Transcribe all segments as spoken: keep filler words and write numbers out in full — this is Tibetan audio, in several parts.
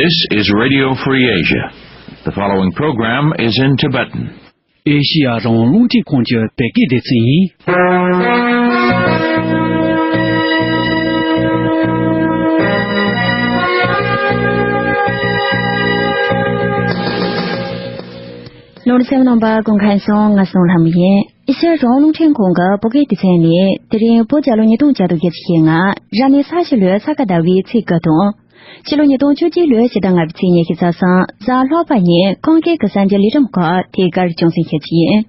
This is Radio Free Asia. The following program is in Tibetan. ཨེ་ཤི་ཡ་རང་དབང་རླུང་འཕྲིན་ཁང་གི་བོད་སྐད་སྡེ་ཚན་ཡིན། ལོ་རྒྱུས་གསན་གནང་པ་སྐུ་ཁམས་བཟང་། ང་གསུང་ལྷ་མོ་ཡིན། ཨེ་ཤི་ཡ་རང་དབང་རླུང་འཕྲིན་ཁང་གི་བོད་སྐད་སྡེ་ཚན་ནས་དེ་རིང་བོད་རྒྱལ་ལོ་ཉིས་སྟོང་བརྒྱ་དང་བརྒྱད་ཅུ་ཞེ་ལྔ་རབ་གནས་ས་བྱི་ལོའི་ས་ག་ཟླ་བའི་ཚེས་དགུ་དང་། ཕྱི་ལོ་ཉིས་སྟོང་བཅོ་བརྒྱད་ལོའི་ཕྱི་ཟླ་ལྔ་པའི་ཚེས་ཉི་ཤུ་རྩ་གསུམ་གཟའ་ལྷག་པ་ཉིན་ཁམས་སྐད་ཀྱི་གསར་འགྱུར་ལས་རིམ་ཁག་ཐད་ཀར་རྒྱང་སྲིང་ཞུ་རྒྱུ་ཡིན།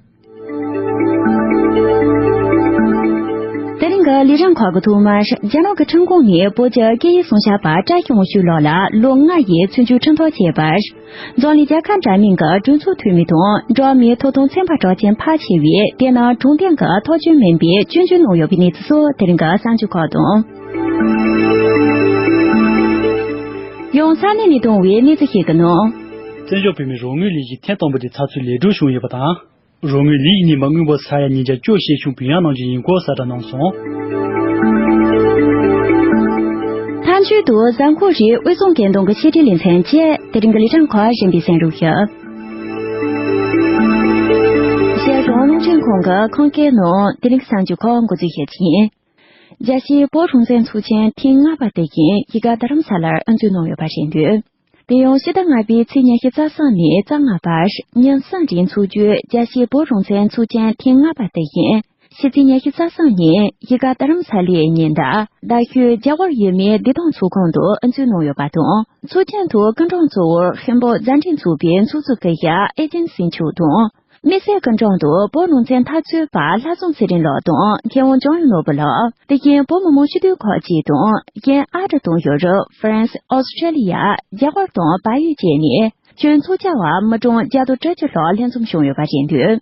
དེ་རིང་གི་ལས་རིམ་ཁག་གི་ཐོག་མར་རྒྱ་ནག་གི་ཁྲིམས་ཁང་ནས་བོད་ཀྱི་སྐད་ཡིག་སྲུང་སྐྱོབ་པ་བཀྲ་ཤིས་དབང་ཕྱུག་ལགས་ལ་ལོ་ལྔ་ཡི་བཙོན་འཇུག་ཁྲིམས་ཐག་བཅད་པར། འཛམ་གླིང་རྒྱལ་ཁབ་འདྲ་མིན་གྱི་གྲོས་ཚོགས་འཐུས་མི་དང་འགྲོ་བ་མིའི་ཐོབ་ཐང་ཚན་པ་གྲགས་ཅན་ཕལ་ཆེ་བས་དེ་ནི་དྲང་བདེན་གྱི་ཐག་གཅོད་མིན་པའི་སྐྱོན་བརྗོད་གནང་ཡོད་པའི་གནས་ཚུལ་སོགས་དེ་རིང་གི་གསར་འགྱུར་ཁག་དང་། ཡང་ས་གནས་ནས་བཏང་བའི་གནས་ཚུལ་ཞིག་གི་ནང་། བཙན་བྱོལ་བོད་མིའི་རོགས་དངུལ་ལས་གཞི་ཐེངས་དང་པོ་དེ་ཚགས་ཚུད་ལེགས་གྲུབ་བྱུང་ཡོད་པ་དང་། རོགས་དངུལ་ལས་གཞི་ནས་མ་དངུལ་འབོར་ས་ཡ་ཉིས་བརྒྱ་བཅུ་བཞེས་བྱུང་བོད་ཡིག་ནང་བཞིན་ཡིན་སྐོར་གསལ་བསྒྲགས་གནང་སོང་། མཐའ་མཇུག་ཏུ་གཟའ་འཁོར་རེའི་དབུས་གཙང་སྐད་གདོང་གི་ཕྱི་དྲིལ་ལེ་ཚན་བཅས་དེ་རིང་གི་ལས་རིམ་ཁག་གཞན་པའི་གསན་རོགས་ཞུ། ཤེས་རོགས་རླུང་འཕྲིན་ཁང་གི་ཁམས་སྐད་ནང་དེ་རིང་གི་གསར་འགྱུར་ཁག་འགོ་འཛུགས་ཞུ་རྒྱུ་ཡིན། རྒྱལ་སྤྱིའི་བོད་རང་བཙན་ཚོགས་ཆེན་ཐེངས་ལྔ་པ་དེ་བཞིན་གཞིས་ཀ་རྡ་རམ་ས་ལར་དབུ་འཛུགས་གནང་ཡོད་པ་རེད་འདུག་དེ་ཡང་ཕྱི་ཟླ་ལྔ་པའི་ཚེས་ཉི་ཤུ་རྩ་གསུམ་ནས་རྩ་ལྔ་བར་ཉིན་གསུམ་རིང་འཚོགས་རྒྱུའི་རྒྱལ་སྤྱིའི་བོད་རང་བཙན་ཚོགས་ཆེན་ཐེངས་ལྔ་པ་དེ་བཞིན་ཕྱི་ཚེས་ཉི་ཤུ་རྩ་གསུམ་ཉིན་གཞིས་ཀ་རྡ་རམ་ས་ལའི་ཉེ་འདབས་རྡ་ཤོད་རྒྱ་གར་ཡུལ་མིའི་བདེ་ཐང་ཚོགས་ཁང་དུ་དབུ་འཛུགས་གནང་ཡོད་པ་དང་། ཚོགས་ཆེན་དུ་སྐུ་མགྲོན་གཙོ་བོར་ཧིན་བོད་མཛའ་འབྲེལ་ཚོགས་པའི་ཚོགས་གཙོ་སྐུ་ཞབས་ཨེ་ཅན་སིན་མཆོག་དང་། དམིགས་བསལ་སྐུ་མགྲོན་དུ་བོད་རང་བཙན་འཐབ་རྩོད་པ་ལྷ་བཟང་ཚེ་རིང་ལགས་དང་མཁས་དབང་འཇམ་དབྱངས་ནོར་བུ་ལགས། དེ་བཞིན་བོད་མི་མང་སྤྱི་འཐུས་ཁག་ཅིག་དང་། གཞན་ཨ་རི་དང་ཡོ་རོབ། ཧྥ་རན་སི། ཨོ་སི་ཁྲེ་ལི་ཡ། རྒྱ་གར་དང་བལ་ཡུལ་བཅས་ནས་ཁྱོན་ཚོགས་བཅར་བ་མི་གྲངས་བརྒྱ་དང་དྲུག་ཅུ་ལྷག་ལྷན་འཛོམས་བྱུང་ཡོད་པ་རེད་འདུག་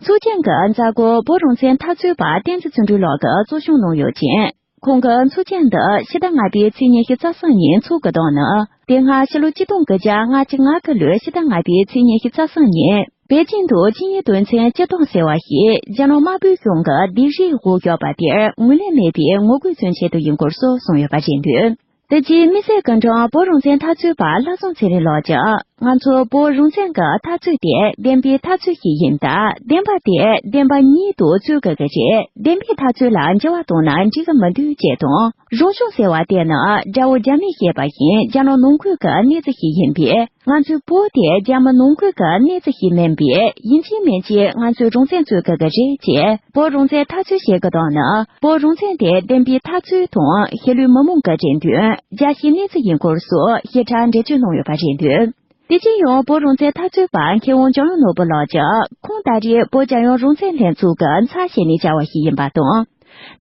ཚོགས་ཆེན་གྱི་མཛད་སྒོ་བོད་རང་བཙན་འཐབ་རྩོད་པ་བསྟན་འཛིན་བརྩོན་འགྲུས་ལགས་ཀྱིས་གཙོ་སྐྱོང་གནང་ཡོད་ཅིང་། ཁོང་གིས་ཚོགས་ཆེན་འདི་ཕྱི་ཟླ་ལྔ་པའི་ཚེས་ཉི་ཤུ་རྩ་གསུམ་ཉིན་འཚོགས་དགོས་དོན་ནི། དེ་སྔ་ཕྱི་ལོ་ཆིག་སྟོང་དགུ་བརྒྱ་ལྔ་བཅུ་ང་དགུ་ལོའི་ཕྱི་ཟླ་ལྔ་པའི་ཚེས་ཉི་ཤུ་རྩ་གསུམ་ཉིན་པེ་ཅིང་དུ་ཆིངས་ཡིག་དོན་ཚན་བཅུ་སྟོང་ཟེར་བ་ཞིག་རྒྱ་ནག་དམར་པོའི་གཞུང་གིས་སྡིགས་རའི་འོག་བཞག་པ་དེར་ངོས་ལེན་མེད་པའི་ངོ་རྒོལ་མཚོན་ཆེད་དུ་ཡིན་སྐོར་སོགས་གསུངས་ཡོད་པ་རེད་འདུག་དེ་རྗེས་དམིགས་བསལ་སྐུ་མགྲོན་བོད་རང་བཙན་འཐབ་རྩོད་པ་ལྷ་བཟང་ཚེ་རིང་ལགས་ཀྱིས། ང་ཚོ་བོད་རང་བཙན་གྱི་འཐབ་རྩོད་དེ་བདེན་པའི་འཐབ་རྩོད་ཞིག་ཡིན་སྟབས། བདེན་པ་དེ་བདེན་པ་ཉིད་དུ་རྩོད་དགོས་ཀྱི་རེད། བདེན་པའི་འཐབ་རྩོད་ལ་འགྱུར་བ་གཏོང་ན་འགྲིག་གི་མི་འདུག་ཅེས་དང་། རང་སྐྱོང་ཟེར་བ་དེ་ནི་དགྲ་བོ་རྒྱ་མིས་བཤད་པ་བཞིན་རྒྱ་ནག་ནང་ཁུལ་གྱི་གནས་ཚུལ་ཞིག་ཡིན་པས། ང་ཚོའི་བོད་དེ་རྒྱ་མི་ནང་ཁུལ་གྱི་གནས་ཚུལ་ཞིག་མིན་པས། ཡིན་གཅིག་མིན་གཅིག་ང་ཚོས་རང་བཙན་རྩོད་དགོས་ཀྱི་རེད་ཅེས། བོད་རང་བཙན་འཐབ་རྩོད་བྱེད་དགོས་དོན་ནི། བོད་རང་བཙན་དེ་བདེན་པའི་འཐབ་རྩོད་དང་། ཤེས་ལུས་མི་མང་གི་རེ་འདུན། རྒྱལ་སྤྱིའི་གནས་ཚུལ་ཡིན་སྐོར་སོགས་ཞིབ་ཕྲ་འགྲེལ་བརྗོད་གནང་ཡོད་པ་རེད་འདུག་དེ་བཞིན་ཡང་བོད་རང་བཙན་འཐབ་རྩོད་པ་མཁས་དབང་འཇམ་དབྱངས་ནོར་བུ་ལགས་ཀྱིས། ཁོང་ད་རེས་བོད་རྒྱལ་ཡོངས་རང་བཙན་ལྷན་ཚོགས་ཀྱི་ཚབ་བྱས་ནས་བཅར་བ་ཞིག་ཡིན་པ་དང་།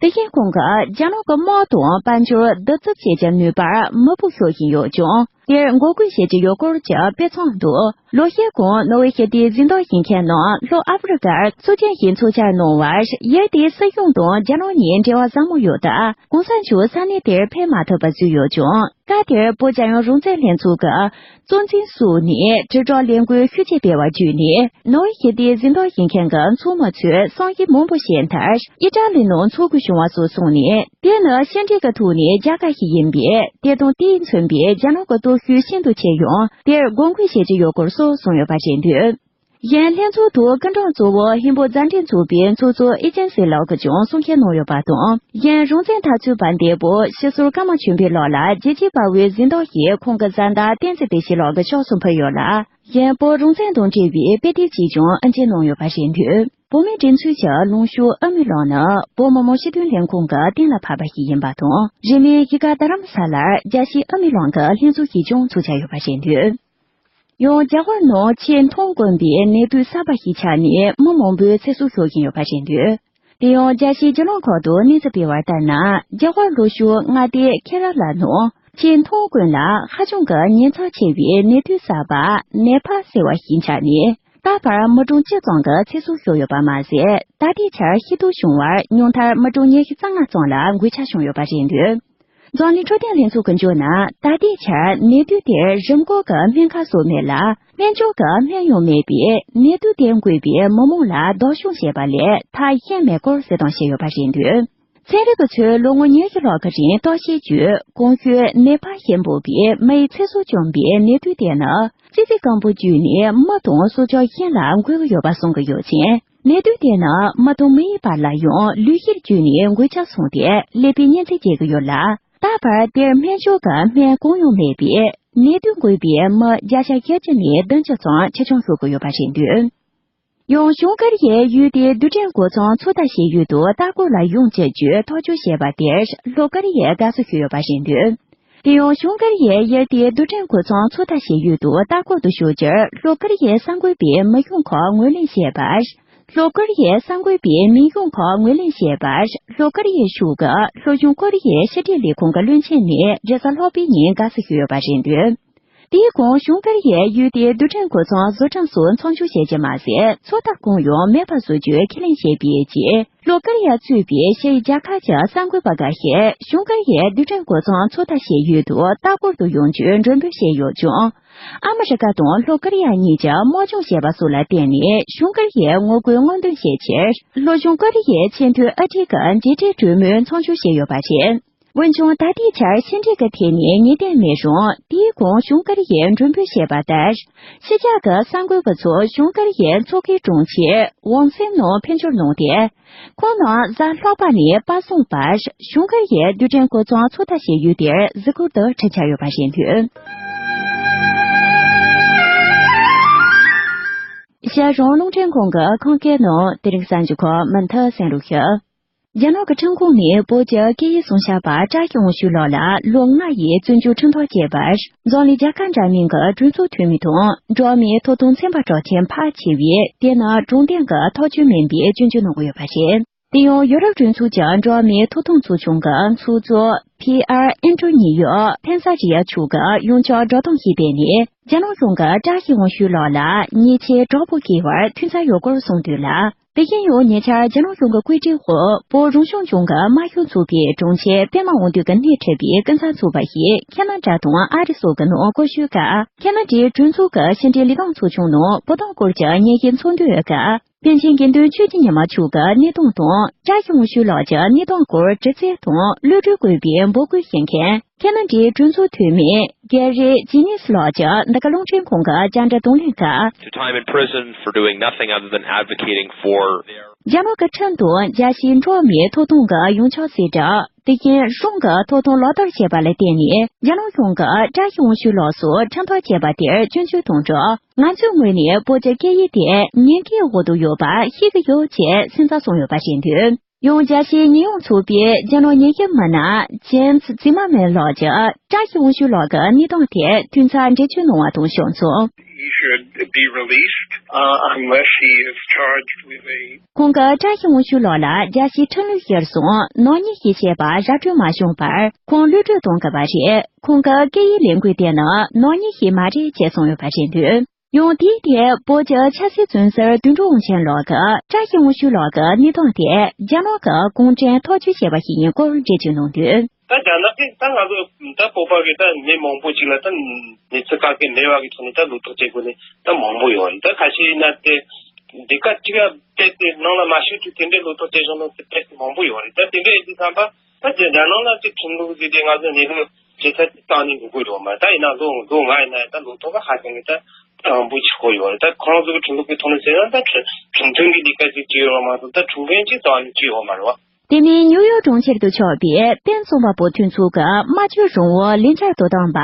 དེ་བཞིན་ཁོང་གིས་རྒྱ་ནག་གི་དམག་དང་དཔལ་འབྱོར་བསྡུ་རྩིས་བྱེད་ཀྱི་ནུས་པར་མི་བུ་ཤོར་བཞིན་ཡོད་ཀྱང་། དེར་འགོག་རྒོལ་བྱེད་ཀྱི་ཡོད་སྐོར་གྱི་དཔེ་མཚོན་དུ། ལོ་ཤས་གོང་ནོར་ཝེ་ཞི་བདེའི་གཟེངས་རྟགས་བཞེས་མཁན་ནང་ལྷོ་ཨ་ཧྥེ་རི་ཀར་ཚོགས་ཆེན་ཞིག་ཚོགས་འཆར་གནང་བར། ཡུལ་དེའི་སྲིད་གཞུང་དང་རྒྱ་ནག་གཉིས་འབྲེལ་བ་ཟབ་མོ་ཡོད་སྟབས། གོང་ས་མཆོག་ས་གནས་དེར་ཕེབས་མ་ཐུབ་པ་བཟོས་ཡོད་ཀྱང་། སྐབས་དེར་བོད་རྒྱལ་ཡོངས་རང་བཙན་ལྷན་ཚོགས་ཀྱི་གཙོ་འཛིན་སོགས་ནས་དྲིལ་བསྒྲགས་ལས་འགུལ་ཤུགས་ཆེ་སྤེལ་བ་བརྒྱུད་ནས། ནོར་ཝེ་ཞི་བདེའི་གཟེངས་རྟགས་བཞེས་མཁན་གྱི་ཚོགས་མི་ཚོས་གསང་ཞིབ་མང་པོ་བྱས་མཐར། ཨི་ཏྲ་ལི་ནང་འཚོགས་དགོས་བྱུང་བ་སོགས་གསུངས་ནས། དེ་ནི་ཕྱི་འབྲེལ་གྱི་ཐོག་ནས་རྒྱལ་ཁ་ཞིག་ཡིན་པས། དེ་དང་དེས་མཚོན་པའི་རྒྱ་ནག་གི་སྟོབས་ཤུགས་ཤིན་ཏུ་ཆེ་ཡང་། དེར་དགོངས་སྐོར་བྱེད་ཀྱི་ཡོད་སྐོར་སོགས་གསུངས་ཡོད་པ་རེད་འདུག་གཞན་ལྷན་ཚོགས་དུ་སྐུ་མགྲོན་གཙོ་བོ་ཧིན་བོད་མཛའ་འབྲེལ་ཚོགས་པའི་ཚོགས་གཙོ་ཨེ་ཅན་སི་ལགས་ཀྱིས་ཀྱང་གསུང་བཤད་གནང་ཡོད་པ་དང་། གཞན་རང་བཙན་འཐབ་རྩོད་པ་འདས་པོ་ཕྱི་ཟུར་ཀརྨ་ཆོས་འཕེལ་ལགས་ལ་རྒྱལ་གཅེས་དཔའ་བོའི་གཟེངས་རྟགས་ཤིག་ཁོང་གི་བཟའ་ཟླ་བསྟན་འཛིན་བདེ་སྐྱིད་ལགས་ཀྱི་ཕྱོགས་སུ་ཕུལ་ཡོད་ལ། གཞན་བོད་རང་བཙན་དང་འབྲེལ་བའི་དཔེ་དེབ་ཅིག་ཀྱང་དབུ་འབྱེད་གནང་ཡོད་པ་རེད་འདུག་བོད་མིའི་སྒྲིག་འཛུགས་ཀྱི་ལངས་ཕྱོགས་དབུ་མའི་ལམ་ནི་བོད་མི་མང་སྤྱི་འཐུས་ལྷན་ཁང་གི་གཏན་ལ་ཕབ་པ་ཞིག་ཡིན་པ་དང་། རིང་མིན་གཞིས་ཀ་རྡ་རམ་ས་ལར་རྒྱལ་སྤྱིའི་དབུ་མའི་ལམ་གྱི་ལྷན་ཚོགས་ཤིག་ཀྱང་ཚོགས་འཆར་ཡོད་པ་རེད་འདུག་ཡང་རྒྱ་གར་ནང་ཆེས་མཐོང་དཀོན་པའི་གནས་དུས་གསར་པ་ཞིག་ཆགས་ནས་མི་མང་པོའི་ཚེ་སྲོག་ཤོར་བཞིན་ཡོད་པ་རེད་འདུག་དེ་ཡང་རྒྱལ་སྤྱིའི་རྒྱུ་ནོར་ཁང་དུ་གནས་ཚུལ་སྤེལ་བ་ལྟར་ན། རྒྱ་གར་ལྷོ་ཕྱོགས་མངའ་སྡེ་ཁེ་ར་ལ་ནང་ཆེས་མཐོང་དཀོན་ལ་ཧ་ཅང་གི་ཉེན་ཚབས་ཆེ་བའི་གནས་དུས་གསར་པ་ནེ་ཕ་ཟེར་བ་ཞིག་ཆགས་ནས། ད་བར་མི་གྲངས་བཅུ་ཙམ་གྱི་ཚེ་སྲོག་ཤོར་ཡོད་པ་མ་ཟད། ད་ལྟའི་ཆར་ཤི་སྡུག་བྱུང་བར་ཉུང་མཐར་མི་གྲངས་ཉི་ཤུ་རྩ་ལྔ་ཙམ་ལ་འགོས་ཆ་བྱུང་ཡོད་པ་རེད་འདུག་འཛམ་གླིང་འཕྲོད་བསྟེན་ལྷན་ཚོགས་ཀྱིས་བརྗོད་ན། ད་ལྟའི་ཆར་ནད་དུག་དེར་རིམས་འགོག་གི་སྨན་ཁབ་སོགས་མེད་ལ། སྨན་བཅོས་ཀྱི་སྨན་ཡང་མེད་པས། ནད་དུག་དེ་འགོས་པའི་མི་མང་ལ་བདག་སྐྱོང་བྱས་པ་ལས་ཐབས་གཞན་མེད་སྐོར་གསལ་སྟོན་བྱས་ཡོད་པ་རེད་འདུག་ཚན་རིག་པ་ཚོས་ལོ་ངོ་ཉི་ཤུ་ལྷག་གི་རིང་རྟོག་ཞིབ་བརྒྱུད། གོང་ཞུས་ནེ་པཱལ་གཞན་དབང་པོའི་མིའི་ཚེ་སྲོག་བཅོམ་པའི་ནད་དུག་དེ་ནི། ཙི་ཙི་སྐམ་པོ་བརྒྱུད་ནས་མི་དང་སྲོག་ཆགས་གཞན་ལ་འགོས་ཀྱི་ཡོད་པ་གསུང་གི་ཡོད་ཅིང་། ནད་དུག་དེ་ནི་མི་དང་མི་ཡི་བར་ལ་ཡང་ལུས་ཤུལ་བརྒྱུད་ནས་འགོས་ཆ་སོང་སྟེ། ཀླད་པའི་གཉན་ཚད་རྒྱས་ཀྱི་ཡོད་ལ། ད་བར་དེར་སྨན་བཅོས་ཀྱི་སྨན་གང་ཡང་མེད་པས། ནད་དུག་འགོས་པའི་མི་བརྒྱ་ཆ་བརྒྱད་ཅུ་ནས་བདུན་ཅུ་ཙམ་ཆེ་ཆུང་ཤོར་གྱི་ཡོད་པ་རེད་འདུག། ཡང་བྱང་ཀོ་རི་ཡའི་ཡུལ་དེའི་རྡུལ་ཕྲན་གོ་མཚོན་ཚོད་ལྟ་བྱེད་ཡུལ་དུ་ལྟ་སྐོར་ལ་ཡོང་བྱེད་རྒྱུའི་ཐག་གཅོད་བྱས་པ་དེར་ལྷོ་ཀོ་རི་ཡས་དགའ་བསུ་ཞུས་ཡོད་པ་རེད་འདུག། དེ་ཡང་བྱང་ཀོ་རི་ཡའི་ཡུལ་དེའི་རྡུལ་ཕྲན་གོ་མཚོན་ཚོད་ལྟ་བྱེད་ཡུལ་དུ་ལྟ་སྐོར་དུ་ཞུགས་རྒྱུར་ལྷོ་ཀོ་རི་ཡའི་གསར་འགོད་པས་མི་གཞུང་ཁག་ངོས་ལེན་བྱས་པར། ལྷོ་ཀོ་རི་ཡའི་གསར་འགོད་པས་མི་གཞུང་ཁག་ངོས་ལེན་བྱས་པར། ལྷོ་ཀོ་རི་ཡའི་གཞུང་གི་ལྷོ་བྱང་ཀོ་རི་ཡའི་ཕྱི་འབྲེལ་ལས་ཁུངས་ཀྱི་བློན་ཆེན་ནས་རེས་གཟའ་ལྷག་པའི་ཉིན་དགའ་བསུ་ཞུས་ཡོད་པ་རེད་འདུག། དེའི་གོང་བྱང་ཀོ་རི་ཡས་ཡུལ་དེའི་རྡུལ་ཕྲན་གོ་མཚོན་བཟོ་གྲྭ་སོགས་མཚམས་འཇོག་བྱས་རྗེས་མ་ཟད། ཚོད་ལྟ་གང་ཡང་མེད་པ་བཟོ་རྒྱུའི་ཁས་ལེན་བྱས་པའི་རྗེས། ལྷོ་ཀོ་རི་ཡ་གཙོས་པའི་ཕྱིའི་རྒྱལ་ཁབ་ཀྱི་གསར་འགོད་པ་འགའ་ཤས་བྱང་ཀོ་རི་ཡའི་རྡུལ་ཕྲན་གོ་མཚོན་ཚོད་ལྟ་བྱེད་ཡུལ་དུ་ལྟ་སྐོར་དུ་ཡོང་རྒྱུའི་མགྲོན་འབོད་བྱས་ཡོད་ཀྱང་། ཨ་མི་རི་ཀ་དང་ལྷོ་ཀོ་རི་ཡ་གཉིས་ཀྱིས་དམག་སྦྱོང་བྱས་པ་སོགས་ལ་བརྟེན་ནས་བྱང་ཀོ་རི་ཡས་ངོ་རྒོལ་སྔོག་འདོན་བྱེད་ཕྱིར། ལྷོ་བྱང་ཀོ་རི་ཡའི་ཆེས་མཐོའི་ཨ་འཐུས་ཀྱི་མཇལ་འཕྲད་གྲོས་མོལ་མཚམས་འཇོག་བྱས་ཡོད་པ་རེད། འོན་ཀྱང་ད་ལྟའི་ཆར་ཕྱི་འབྲེལ་གྱི་ཐད་ནས་ངེས་གཏན་མེད་རུང་། དེའི་གོང་བྱང་ཀོ་རི་ཡས་མགྲོན་འབོད་བྱས་པ་ལྟར། ཕྱི་རྒྱལ་གྱི་གསར་འགོད་པ་ཚོ་བྱང་ཀོ་རི་ཡའི་མཚོ་ཁའི་གྲོང་ཁྱེར་ཝང་སེན་ནང་ཕེབས་འབྱོར་གནང་སྟེ། ཁོང་རྣམས་གཟའ་ལྷག་པ་ནས་པ་སངས་བར་བྱང་ཀོ་རི་ཡའི་རྡུལ་ཕྲན་གོ་མཚོན་ཚོད་ལྟ་བྱེད་ཡུལ་དེར་གཟིགས་སྐོར་དུ་ཁྲིད་འཆར་ཡོད་པ་རེད་འདུག། ཤར་རོང་རླུང་འཕྲིན་ཁང་གི་ཁམས་སྐད་ནང་དེ་རིང་གསར་འགྱུར་ཁག་མུ་མཐུད་གསན་རོགས་ཞུ། རྒྱ་ནག་གི་ཁྲིམས་ཁང་ནས་བོད་ཀྱི་སྐད་ཡིག་སྲུང་སྐྱོབ་པ་བཀྲ་ཤིས་དབང་ཕྱུག་ལགས་ལ་ལོ་ལྔ་ཡི་བཙོན་འཇུག་ཁྲིམས་ཐག་བཅད་པར། འཛམ་གླིང་རྒྱལ་ཁབ་འདྲ་མིན་གྱི་གྲོས་ཚོགས་འཐུས་མི་དང་འགྲོ་བ་མིའི་ཐོབ་ཐང་ཚན་པ་གྲགས་ཅན་ཕལ་ཆེ་བས། དེ་ནི་དྲང་བདེན་གྱི་ཐག་གཅོད་མིན་པའི་སྐྱོན་བརྗོད་གནང་གི་ཡོད་པ་རེད། དེ་ཡང་ཡོ་རོབ་གྲོས་ཚོགས་ཀྱི་འགྲོ་བ་མིའི་ཐོབ་ཐང་ཚོགས་ཆུང་གི་ཚོགས་གཙོ་ཕི་ཨར་ཨན་ཏོ་ནི་ཡོ་ཕན་ས་རི་ཡ་མཆོག་གིས་ཡོངས་ཁྱབ་བསྒྲགས་གཏམ་ཞིག་སྤེལ་ནས། རྒྱ་ནག་གཞུང་གིས་བཀྲ་ཤིས་དབང་ཕྱུག་ལགས་ལ་ཉེས་ཆད་དྲག་པོ་འགེལ་བར་ཐུགས་འཚབ་ཡོད་སྐོར་གསུངས་འདུག་ལ། དེ་བཞིན་ཡང་ཉེ་ཆར་རྒྱ་ནག་གཞུང་གི་བཀོད་སྒྲིག་འོག་བོད་རང་སྐྱོང་ལྗོངས་ཀྱི་དམར་ཤོག་ཚོགས་པའི་དྲུང་ཆེ་པད་མ་དབང་འདུས་ཀྱིས་སྣེ་ཁྲིད་པའི་ཀུན་བཟང་ཚོགས་པ་ཞིག་ཁེ་ན་ཌ་དང་ཨ་རི་སོགས་ཀྱི་ནང་སྐོར་ཞུས་སྐབས། ཁེ་ན་ཌའི་གྲོས་ཚོགས་ཀྱི་ཕྱི་འབྲེལ་ལས་ཁུངས་ཚོགས་ཆུང་ནང་བོད་དོན་སྐོར་གྱི་སྙན་ཞུ་ཚོགས་འདུའི་སྐབས། པཎ་ཆེན་དགེ་འདུན་ཆོས་ཀྱི་ཉི་མ་མཆོག་གི་གནས་སྟངས་དང་། བཀྲ་ཤིས་དབང་ཕྱུག་ལགས་ཀྱི་གནས་སྟངས་སྐོར་དྲི་རྩད་དང་གློད་གྲོལ་དགོས་པའི་འབོད་སྐུལ་བྱེད་མཁན། ཁེ་ན་ཌའི་གྲོས་ཚོགས་འཐུས་མི་གེ་རི་ཇི་ནིས་ལགས་ཀྱིས་འདི་ག་རླུང་འཕྲིན་ཁང་གི་བཅར་འདྲི་དང་ལེན་སྐབས། To time in prison for doing nothing other than advocating for their རྒྱ་ནག་གི་ཁྲིམས་དང་རྒྱལ་སྤྱིའི་འགྲོ་བ་མིའི་ཐོབ་ཐང་གི་ཡོངས་ཁྱབ་གསལ་བསྒྲགས། དེ་བཞིན་གཞུང་གི་ཐོབ་ཐང་ལག་བསྟར་བྱས་པ་ལ་བརྟེན་ནས། རྒྱ་ནག་གཞུང་གིས་བཀྲ་ཤིས་དབང་ཕྱུག་ལགས་སུ་ཁྲིམས་ཐག་བཅད་པ་དེར་སྐྱོན་བརྗོད་དང་སྦྲགས། ང་ཚོའི་ངོས་ནས་བོད་ཀྱི་སྐད་ཡིག་དེ་ཉེན་ཁའི་འོག་ཏུ་ཡོད་པ་ཤེས་ཀྱི་ཡོད་ཅེས་སེམས་འཚབ་བྱུང་ཡོད་པ་རེད་འདུག། ཡང་རྒྱལ་སྤྱིའི་ཉེས་ཡངས་ཚོགས་པའི་རྒྱ་ནག་ཉེན་སྐྱོབ་མི་སྣ་ཇེམ་སི་ཛི་མ་མན་ལགས་ཀྱིས་བཀྲ་ཤིས་དབང་ཕྱུག་ལགས་ཀྱི་གནས་སྟངས་ཐད་ཐུགས་འཚབ་འགྲེལ་བརྗོད་གནང་བ་དང་ཕྱོགས་མཚུངས། He should be released, uh, unless he is charged with a ཁོང་གིས་བཀྲ་ཤིས་དབང་ཕྱུག་ལགས་ལ་རྒྱལ་སྤྱིའི་ཁྲིམས་ལུགས་གཞིར་བཟུང་ནག་ཉེས་ཤིག་བྱས་པ་ར་སྤྲོད་མ་བྱུང་བར་ཁོང་གློད་གྲོལ་གཏོང་དགོས་པ་རེད། ཁོང་གི་སྐད་ཡིག་ལས་འགུལ་དེ་ནི་ནག་ཉེས་ཤིག་མ་རེད་ཅེས་གསུངས་ཡོད་པ་རེད་འདུག། ཡང་དེའི་ཐད་བོད་ཀྱི་ཆབ་སྲིད་བཙོན་ཟུར་དོན་གྲུབ་དབང་ཆེན་ལགས་ཀྱིས་བཀྲ་ཤིས་དབང་ཕྱུག་ལགས་ཀྱི་གནས་སྟངས་ཐད་རྒྱ་ནག་གི་གུང་ཁྲན་ཐག་གཅོད་བྱས་པ་ཞིག་ཡིན་སྐོར་འགྲེལ་བརྗོད་གནང་དུས། ད་རྒྱ་ནག་གིས་ད་ང་ཚོ་ད་བོད་པ་གི་ད་མི་མང་པོ་ཅིག་ལ་ད་མི་ཚེ་ག་གེ་མེད་པ་གི་ཐོག་ནས་ད་བློས་གཏོང་བྱེད་དགོས་ནི་ད་མང་པོ་ཡོད་རེད། ད་ཁ་ཤས་ཡིན་ན་དེ་འདི་ག་ཅིག་ཡ་བལྟས་ཏེ་ནང་ལ་མ་ཤོད་དུས་དེ་འདྲའི་བློས་གཏོང་བྱེད་བཞིན་ནོ་དེ་དཔེ་མང་པོ་ཡོད་རེད། ད་དེ་འདྲ་ཡིན་དུས་ཙམ་པ། ད་རྒྱ་རྒྱ་ནག་ལ་ཅིག་ཁྲིམས་ལུགས་ཟེར་ཏེ་ང་ཚོ་གནས་ལུགས་བྱེད་ས་ཅིག་བཏང་ནས་འགྲོ་དགོས་རེད་བ། མ་ད་ཡིན་ན་ལོ་ལོ་ལྔ་ཡིན་ན་ད་ལོ་ཐོག་ག་ཧ་ཅང་གི་ད་དྲང་པོ་ཆགས་ཡོད་རེད། ད་ཁོང་ཚོ་གི་ཁྲིམས་ལུགས་ཀྱི་ཐོག་ནས་ཟེར་ན་ད་ཁྲིམས་ཁྲིམས་མཐུན་གྱི་ལས་ཀ་ཅིག་བྱས་ཡོད་མ་གཏོགས་ད་ཁྲིམས་འགལ་ཅིག་རྩ་བ་ནས་བྱས་ཡོད་མ་རེད་བ། དེ་ནས་ཉིའུ་ཡོག་གྲོང་ཁྱེར་དུ་ཆགས་པའི་བསྟན་རྩོམ་པ་པོ་མཐུན་ཚོགས་ཀྱི་སྨྲ་བརྗོད་རང་དབང་ལས་འཆར་དོ་དམ་པ་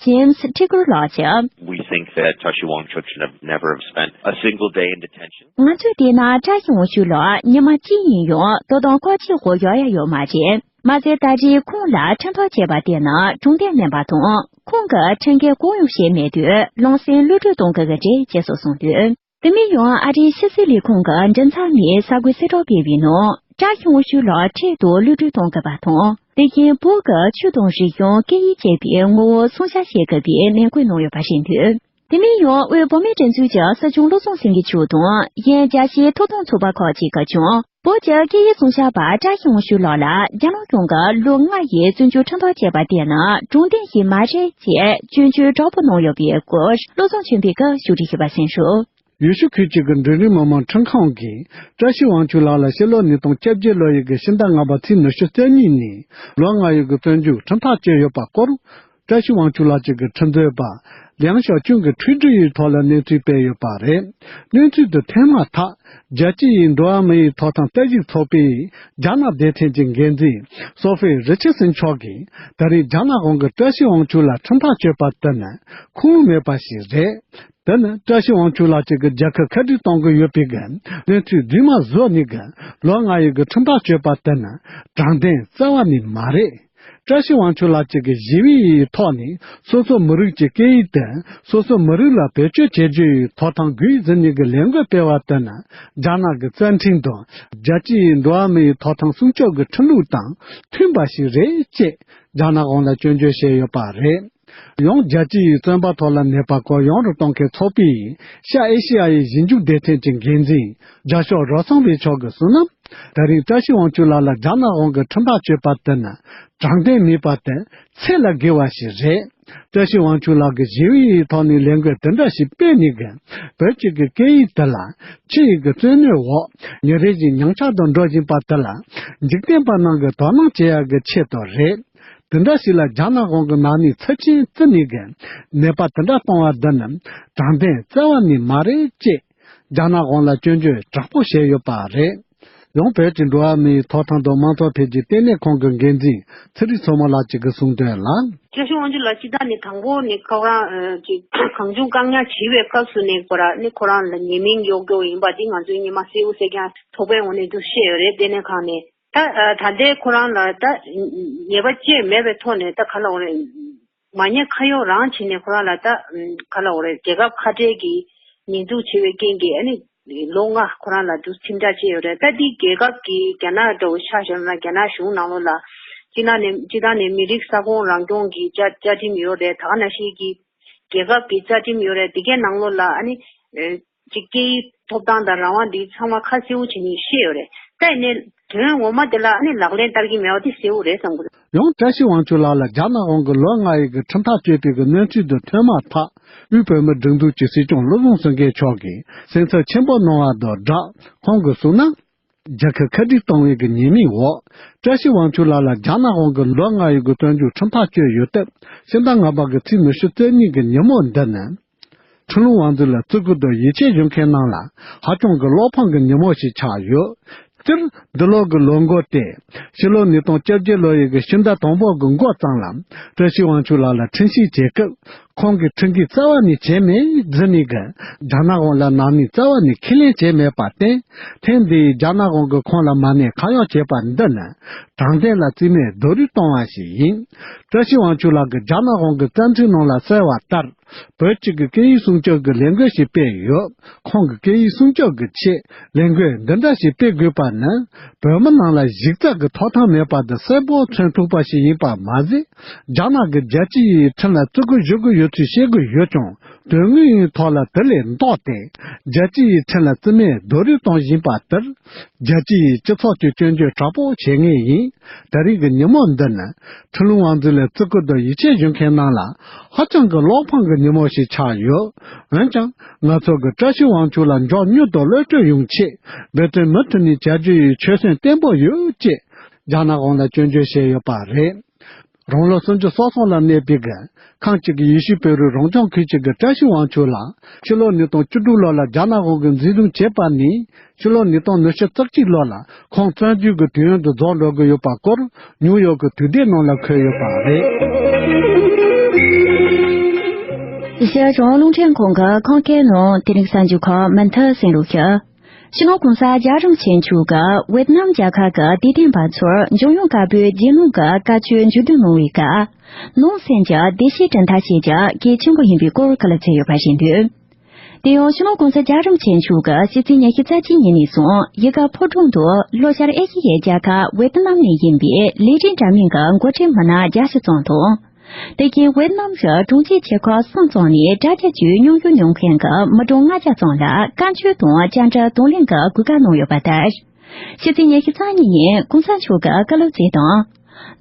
ཇེམ་སི་ཁྲི་ཀུར་ལགས་ཀྱིས། We think that Tashi Wangchuk should have never have spent a single day in detention. ང་ཚོས་བལྟས་ན་བཀྲ་ཤིས་དབང་ཕྱུག་ལགས་ཉི་མ་གཅིག་ཡིན་ཡང་དོ་དམ་བཀག་ཆའི་འོག་ཡོད་ཡ་ཡོད་མ་རེད། མ་ཟད་ད་རེས་ཁོང་ལ་ཁྲིམས་ཐག་བཅད་པ་དེ་ནི་དྲང་བདེན་མིན་པ་དང་། ཁོང་གིས་ཁྲིམས་འགལ་གང་ཡང་བྱས་མེད་དུས་ལམ་སེང་གློད་གྲོལ་གཏོང་དགོས་ཀྱི་རེད་ཅེས་སོགས་གསུངས་འདུག། དེ་མིན་ཡང་ཨ་རིའི་ཕྱི་སྲིད་ལས་ཁུངས་ཀྱི་མགྲིན་ཚབ་ནས་གསར་འགོད་གསལ་བསྒྲགས་སྤེལ་བའི་ནང་། བཀྲ་ཤིས་དབང་ཕྱུག་ལགས་འཕྲལ་དུ་གློད་གྲོལ་གཏོང་དགོས་པ་དང་། དེ་བཞིན་བོད་ཀྱི་ཆོས་དང་རིག་གཞུང་སྐད་ཡིག་བཅས་པའི་ངོ་བོ་སྲུང་བྱ་བྱེད་དགོས་པའི་ནན་སྐུལ་གནང་ཡོད་པ་རེད་འདུག། དེ་མིན་ཡང་དབུས་བོད་མིའི་སྒྲིག་འཛུགས་ཀྱི་སྲིད་སྐྱོང་བློ་བཟང་སེང་གེ་མཆོག་དང་། གཞན་རྒྱལ་སྤྱིའི་ཐོབ་ཐང་ཚོགས་པ་ཁག་ཅིག་གིས་ཀྱང་། བོད་ཀྱི་སྐད་ཡིག་སྲུང་སྐྱོབ་པ་བཀྲ་ཤིས་དབང་ཕྱུག་ལགས་ལ་རྒྱ་ནག་གཞུང་གིས་ལོ་ལྔ་ཡི་བཙོན་འཇུག་ཁྲིམས་ཐག་བཅད་པ་དེ་ནི་དྲང་བདེན་ཞིག་མ་རེད་ཅེས་སྐྱོན་བརྗོད་དྲག་པོ་གནང་ཡོད་པའི་སྐོར་བློ་བཟང་ཆོས་འཕེལ་གྱིས་ཕྱོགས་སྒྲིག་ཞུས་པ་གསན་ཞུ། ཡུལ་ཤུལ་ཁུལ་གཅིག་གི་འབྲིང་རིམ་མི་དམངས་ཁྲིམས་ཁང་གིས་བཀྲ་ཤིས་དབང་ཕྱུག་ལགས་ལ་ཕྱི་ལོ་ཉིས་སྟོང་བཅོ་བརྒྱད་ལོ་ཡི་གི་ཕྱི་ཟླ་ལྔ་པ་ཚེས་ཉི་ཤུ་རྩ་གཉིས་ནས་ལོ་ལྔ་ཡི་གི་བཙོན་འཇུག་ཁྲིམས་ཐག་བཅད་ཡོད་པ་སྐོར། བཀྲ་ཤིས་དབང་ཕྱུག་ལགས་གཅིག་གི་ཁྲིམས་རྩོད་པ་ལིའང་ཞའོ་ཅུན་གྱིས་འཕྲིན་བསྒྲགས་ཡི་ཐོག་ལ་གནས་ཚུལ་སྤེལ་ཡོད་པ་རེད། གནས་ཚུལ་དེ་ཐོན་མ་ཐག་རྒྱལ་སྤྱི་ཡི་འགྲོ་བ་མི་ཡི་ཐོབ་ཐང་ལྟ་ཞིབ་ཚོགས་པས་རྒྱ་ནག་བདེ་ཐོན་གྱི་འགན་འཛིན་སོ་ཧྥེ་རི་ཆར་སན་མཆོག་གིས་ད་རེས་རྒྱ་ནག་དབང་གིས་བཀྲ་ཤིས་དབང་ཕྱུག་ལ་ཁྲིམས་ཐག་གཅོད་པ་དེ་ནི་ཁུངས་ལུང་མེད་པ་ཞིག་རེད། དེ་ནི་བཀྲ་ཤིས་དབང་ཕྱུག་ལགས་གཅིག་གི་རྒྱལ་ཁབ་ཁ་བྲལ་གཏོང་གི་ཡོད་པའི་གི་གནས་ཚུལ་རྫུན་མ་བཟོ་ནས་གི་ལོ་ལྔ་ཡི་གི་ཁྲིམས་ཐག་གཅོད་པ་དེ་ནི་དྲང་བདེན་རྩ་བ་ནས་མ་རེད། བཀྲ་ཤིས་དབང་ཕྱུག་ལགས་གཅིག་གི་ཞི་བའི་ཡིག་ཐོག་ནས་སོ་སོ་མི་རིགས་ཀྱི་སྐད་ཡིག་དེ་སོ་སོ་མི་རིགས་ལ་བེད་སྤྱོད་བྱེད་རྒྱུ་ཡི་ཐོབ་ཐང་དགོས་ཟེར་ནས་གི་ལས་འགུལ་སྤེལ་བ་དེ་ནི་རྒྱ་ནག་གི་རྩ་ཁྲིམས་དང་རྒྱལ་སྤྱི་ཡི་འགྲོ་བ་མི་ཡི་ཐོབ་ཐང་སྲུང་སྐྱོབ་ཀྱི་ཁྲིམས་ལུགས་དང་མཐུན་པ་ཞིག་རེད་ཅེས་རྒྱ་ནག་དབང་ལ་སྐྱོན་བརྗོད་བྱས་ཡོད་པ་རེད། ཡང་རྒྱལ་སྤྱི་ཡི་བཙོན་པ་ཐོག་ལ་གནས་པ་སྐོར་ཡོངས་རུ་གཏོང་མཁན་ཚོགས་པས་ཤར་ཨེ་ཤི་ཡ་ཡི་ཞིབ་འཇུག་སྡེ་ཚན་གྱི་འགན་འཛིན་རྒྱ་ཤོག་རོ་སང་བེ་མཆོག་གིས་གསུངས་ན། ད་རིང་བཀྲ་ཤིས་དབང་ཕྱུག་ལགས་ལ་རྒྱ་ནག་དབང་གིས་ཁྲིམས་ཐག་གཅོད་པ་དེ་ནི་དྲང་བདེན་མེད་པ་དེ་ཚད་ལས་བརྒལ་བ་ཞིག་རེད། བཀྲ་ཤིས་དབང་ཕྱུག་ལགས་ཀྱིས་ཞི་བའི་ཡིག་ཐོག་ནས་ལས་འགུལ་དེ་འདྲ་ཞིག་སྤེལ་ནས་གི་བོད་ཀྱི་གི་སྐད་ཡིག་དེ་ལ་ཕྱི་ཡི་གི་བཙན་གནོན་འོག་ཉིན་རེ་བཞིན་ཉམས་ཆག་ཏུ་འགྲོ་བཞིན་པ་དེ་ལ་འཇིག་རྟེན་པ་རྣམས་ཀྱིས་དོ་སྣང་བྱེད་ཡག་གི་ཆེད་དུ་རེད། དེ་འདྲ་ཞིག་ལ་རྒྱ་ནག་དབང་གིས་ནག་ཉེས་ཚབས་ཆེན་བརྩི་ནས་གི་ནད་པ་དེ་འདྲ་གཏོང་བ་འདི་ནི་དྲང་བདེན་རྩ་བ་ནས་མ་རེད་ཅེས་རྒྱ་ནག་དབང་ལ་སྐྱོན་བརྗོད་དྲག་པོ་བྱས་ཡོད་པ་རེད། ཡང་བོད་ཀྱི་འགྲོ་བ་མིའི་ཐོབ་ཐང་དང་མང་གཙོ་འཕེལ་རྒྱས་ལྟེ་གནས་ཁང་གི་འགན་འཛིན་ཚེ་རིང་མཚོ་མོ་ལགས་ཀྱིས་གསུངས་དོན་ལ། བཀྲ་ཤིས་དབང་ཕྱུག་ལགས་སྤྱི་བཏང་ནས་དང་པོ་ནས་ཁོ་རང་ཅིག་གང་བྱུང་བཀག་ཉར་བྱས་པའི་སྐབས་སུ་ནས་ཁོ་རང་ནི་ཁོ་རང་ལ་ཉེས་མིང་གཡོག་རྒྱུ་ཡིན་པ་འདི་ང་ཚོས་སྔོན་མ་གསལ་པོ་གསལ་རྐྱང་ཚོགས་པའི་ངོས་ནས་འདུག་བཤད་ཡོད་རེད། ལྟེ་གནས་ཁང་ནས། ད་ད་ལྟའི་ཁོ་རང་ལ་ད་ཉེས་པ་ཅི་མེད་པའི་ཐོག་ནས་ད་ག་ལ་འོ་རེད། མ་ཉེས་ཁ་གཡོག་རང་བྱས་ནས་ཁོ་རང་ལ་ད་ག་ལ་འོ་རེད། རྒྱལ་ཁབ་ཁ་བྲལ་གྱི་ཉེས་འཛུགས་བྱས་པའི་རྐྱེན་གྱིས་ཨ་ནི་ལོ་ལྔ་ཁོ་རང་ལ་འདུག་ཁྲིམས་ཐག་བཅད་ཡོད་རེད། ད་འདི་རྒྱལ་ཁབ་ཀྱི་རྒྱ་ནག་འདྲ་བོ་ཆ་བཞག་ན་རྒྱ་ནག་གཞུང་ནང་ལོགས་ལ་སྤྱི་ནང་ནས་སྤྱི་བཏང་ནས་མི་རིགས་ས་ཁོངས་རང་སྐྱོང་གི་བཅའ་བཅའ་ཁྲིམས་ཡོད་རེད། ད་ག་ནང་བཞིན་གྱི་རྒྱལ་ཁབ་ཀྱི་རྩ་ཁྲིམས་ཡོད་རེད། དེ་གའི་ནང་ལོགས་ལ་ཨ་ནི་ཅིག་སྐད་ཡིག་ཐོབ་ཐང་དང་རང་དབང་འདི་ཚང་མ་ཁ་གསལ་པོ་བྱས་ནས་བཤད་ཡོད་རེད། ད་ཡིན་ནའི་དོན་ངོ་མ་དེ་ལ་ཨ་ནི་ལག་ལེན་བསྟར་གྱི་མེད་པ་དེ་གསལ་པོ་རེད་བསམ་གྱི་འདུག་ཡང་བཀྲ་ཤིས་དབང་ཕྱུག་ལགས་ལ་རྒྱ་ནག་དབང་གིས་ལོ་ལྔ་ཡི་གི་ཁྲིམས་ཐག་གཅོད་པའི་གི་གནས་ཚུལ་དེ་ཐོན་མ་ཐག་དབུས་བོད་མིའི་སྒྲིག་འཛུགས་ཀྱི་སྲིད་སྐྱོང་བློ་བཟང་སེང་གེ་མཆོག་གིས་སེམས་འཚབ་ཆེན་པོ་གནང་བ་དང་སྦྲགས། ཁོང་གིས་གསུངས་ན། རྒྱལ་ཁབ་ཁ་བྲལ་གཏོང་བའི་གི་ཉེས་མིང་འོག་བཀྲ་ཤིས་དབང་ཕྱུག་ལགས་ལ་རྒྱ་ནག་དབང་གིས་ལོ་ལྔ་ཡི་གི་བཙོན་འཇུག་ཁྲིམས་ཐག་གཅོད་ཡོད་སྟབས། ཕྱི་ཟླ་ལྔ་པ་གི་ཚེས་ཉི་ཤུ་རྩ་གཉིས་ཀྱི་ཉིན་མོ་འདི་ནི། ཁྲིན་ལུང་ཝང་ཙུའུ་ལ་བརྩི་བཀུར་དང་ཡིད་ཆེས་ཞུ་མཁན་རྣམས་ལ་ཧ་ཅང་གི་བློ་ཕམ་གྱི་ཉིན་མོ་ཞིག་ཆགས་ཡོད། སྤྱིར་འདི་ལོ་གི་ལོ་འགོ་སྟེ། ཕྱི་ལོ་ཉིས་སྟོང་བཅོ་བརྒྱད་ལོ་ཡི་གི་ཕྱི་ཟླ་དང་པོ་གི་འགོ་ཙམ་ལ་བཀྲ་ཤིས་དབང་ཕྱུག་ལགས་ལ་ཁྲིམས་ཞིབ་བྱེད་སྐབས། ཁོང་གིས་ཁྲིམས་འགལ་རྩ་བ་ནས་བྱས་མེད་ཟེར་ནས་གི་རྒྱ་ནག་དབང་ལ་ནག་ཉེས་རྩ་བ་ནས་ཁས་ལེན་བྱས་མེད་པར་བརྟེན། ཐེངས་འདིའི་རྒྱ་ནག་དབང་གིས་ཁོང་ལ་མ་ཉེས་ཁ་གཡོག་བྱས་པ་འདི་ནི་དྲང་བདེན་ལ་རྩིས་མེད་རྡོག་རོལ་གཏོང་བ་ཞིག་ཡིན། བཀྲ་ཤིས་དབང་ཕྱུག་ལགས་ཀྱིས་རྒྱ་ནག་དབང་གི་བཙན་འཛུལ་ནང་ལ་གསལ་བ་ལྟར། བོད་ཀྱི་གི་སྐད་ཡིག་སྲུང་སྐྱོབ་ཀྱི་ལས་འགུལ་ཞིག་སྤེལ་ཡོད། ཁོང་གིས་སྐད་ཡིག་སྲུང་སྐྱོབ་ཀྱི་ཆེད་ལས་འགུལ་འདི་འདྲ་ཞིག་སྤེལ་དགོས་པ་ནི། བོད་མི་རྣམས་ལ་གཞི་རྩ་གི་ཐོབ་ཐང་མེད་པ་དེ་གསལ་པོ་མཚོན་ཐུབ་པ་ཞིག་ཡིན་པ་མ་ཟད། རྒྱ་ནག་གི་རྒྱལ་སྤྱི་ཡི་ཁྲིམས་ལ་བརྩི་བཀུར་ཞུ་དགོས་ཡོད་ཚུལ་བཤད་དགོས་ཡོད་ཀྱང་། དོན་དངོས་ཡིན་ཐོག་ལ་དེ་ལས་ལྡོག་སྟེ། རྒྱལ་སྤྱི་ཡི་ཁྲིམས་ལ་རྩིས་མེད་རྡོག་རོལ་གཏོང་བཞིན་པ་དེར། རྒྱལ་སྤྱི་ཡི་སྤྱི་ཚོགས་ཀྱི་སྐྱོན་བརྗོད་དྲག་པོ་བྱེད་ངེས་ཡིན། ད་རེས་ཀྱི་ཉིན་མོ་འདི་ནི། ཁྲིན་ལུང་ཝང་ཙུའུ་ལ་བརྩི་བཀུར་དང་ཡིད་ཆེས་ཞུ་མཁན་རྣམས་ལ། ཧ་ཅང་གི་བློ་ཕམ་གྱི་ཉིན་མོ་ཞིག་ཆགས་ཡོད། འོན་ཀྱང་། ང་ཚོ་གི་བཀྲ་ཤིས་དབང་ཕྱུག་ལ་མགྱོགས་མྱུར་དུ་གློད་གྲོལ་ཡོང་ཆེད། འབད་བརྩོན་མུ་མཐུད་ནས་བྱ་རྒྱུ་ཡི་ཆོད་སེམས་བརྟན་པོ་ཡོད་ཅེས། རྒྱ་ནག་དབང་ལ་སྐྱོན་བརྗོད་བྱས་ཡོད་པ་རེད། རང་ལོ་སུམ་ཅུ་སོ་གསུམ་ལ་གནས་པའི་གི་ཁམས་གཅིག་གི་ཡེ་ཤུ་བོད་རིགས་རང་སྐྱོང་ཁུལ་གཅིག་གི་བཀྲ་ཤིས་དབང་ཕྱུག་ལགས། ཕྱི་ལོ་ཉིས་སྟོང་བཅུ་དྲུག་ལོ་ལ་རྒྱ་ནག་དབང་གིས་འཛིན་བཟུང་བྱས་པ་ནས། ཕྱི་ལོ་ཉིས་སྟོང་ཉི་ཤུ་རྩ་གཅིག་ལོ་ལ་ཁོང་བཙོན་འཇུག་གི་དུས་ཡུན་དུ་རྫོགས་འགྲོ་གི་ཡོད་པ་སྐོར་ནིའུ་ཡོག་གི་དུས་དེབ་ནང་ལ་འཁོད་ཡོད་པ་རེད། ཨེ་ཤེ་ཡ་རང་དབང་རླུང་འཕྲིན་ཁང་གི་ཁམས་སྐད་ནང་དེ་རིང་གསར་འགྱུར་ཁག་མུ་མཐུད་གསན་རོགས་ཞུ། སྤྱི་ནོར་༸གོང་ས་རྒྱལ་བ་རིན་པོ་ཆེ་མཆོག་གིས་ཝེ་ཏི་ནམ་རྒྱལ་ཁབ་ཀྱི་དད་ལྡན་པ་ཚོར་འཇམ་དབྱངས་དཀར་པོའི་རྗེས་གནང་གི་བཀའ་ཆོས་མཇུག་བསྡུ་གནང་བའི་སྐབས། ནང་སེམས་ཀྱི་བདེ་སྐྱིད་དྲན་ཐག་བཅད་རྒྱུ་གལ་ཆེན་པོ་ཡིན་པའི་སྐོར་བཀའ་སློབ་བསྩལ་ཡོད་པ་རེད་འདུག་དེ་ཡང་སྤྱི་ནོར་༸གོང་ས་རྒྱལ་བ་རིན་པོ་ཆེ་མཆོག་གིས་ཕྱི་ཚེས་ཉི་ཤུ་རྩ་གཅིག་ཉིན་ནས་བཟུང་ཡུལ་ག་ཕོ་བྲང་དུ་ལྷོ་ཤར་ཨེ་ཤེ་ཡའི་རྒྱལ་ཁབ་ཝེ་ཏི་ནམ་ནས་ཡིན་པའི་ལས་རིགས་འདྲ་མིན་གྱི་འགོ་ཁྲིད་མི་སྣ་བརྒྱད་ཅུ་ཙམ་དང་། དེ་གའི་ཝེ་ཏི་ནམ་གྱི་གྲོང་ཁྱེར་ཆེ་ཁག་གསུམ་ཙམ་ནས་དྲ་རྒྱ་བརྒྱུད་མཉམ་ཞུགས་མྱོང་མཁན་གྱི་མི་གྲངས་ལྔ་བརྒྱ་ཙམ་ལ་བཀའ་ཆོས་དང་བཅར་འདྲི་གདོང་ལེན་གྱི་གོ་སྐབས་གནང་ཡོད་པ་ལྟར། ཕྱི་ཚེས་ཉི་ཤུ་རྩ་གཉིས་ཉིན་༸གོང་ས་མཆོག་གིས་བཀའ་སློབ་སྩལ་དོན།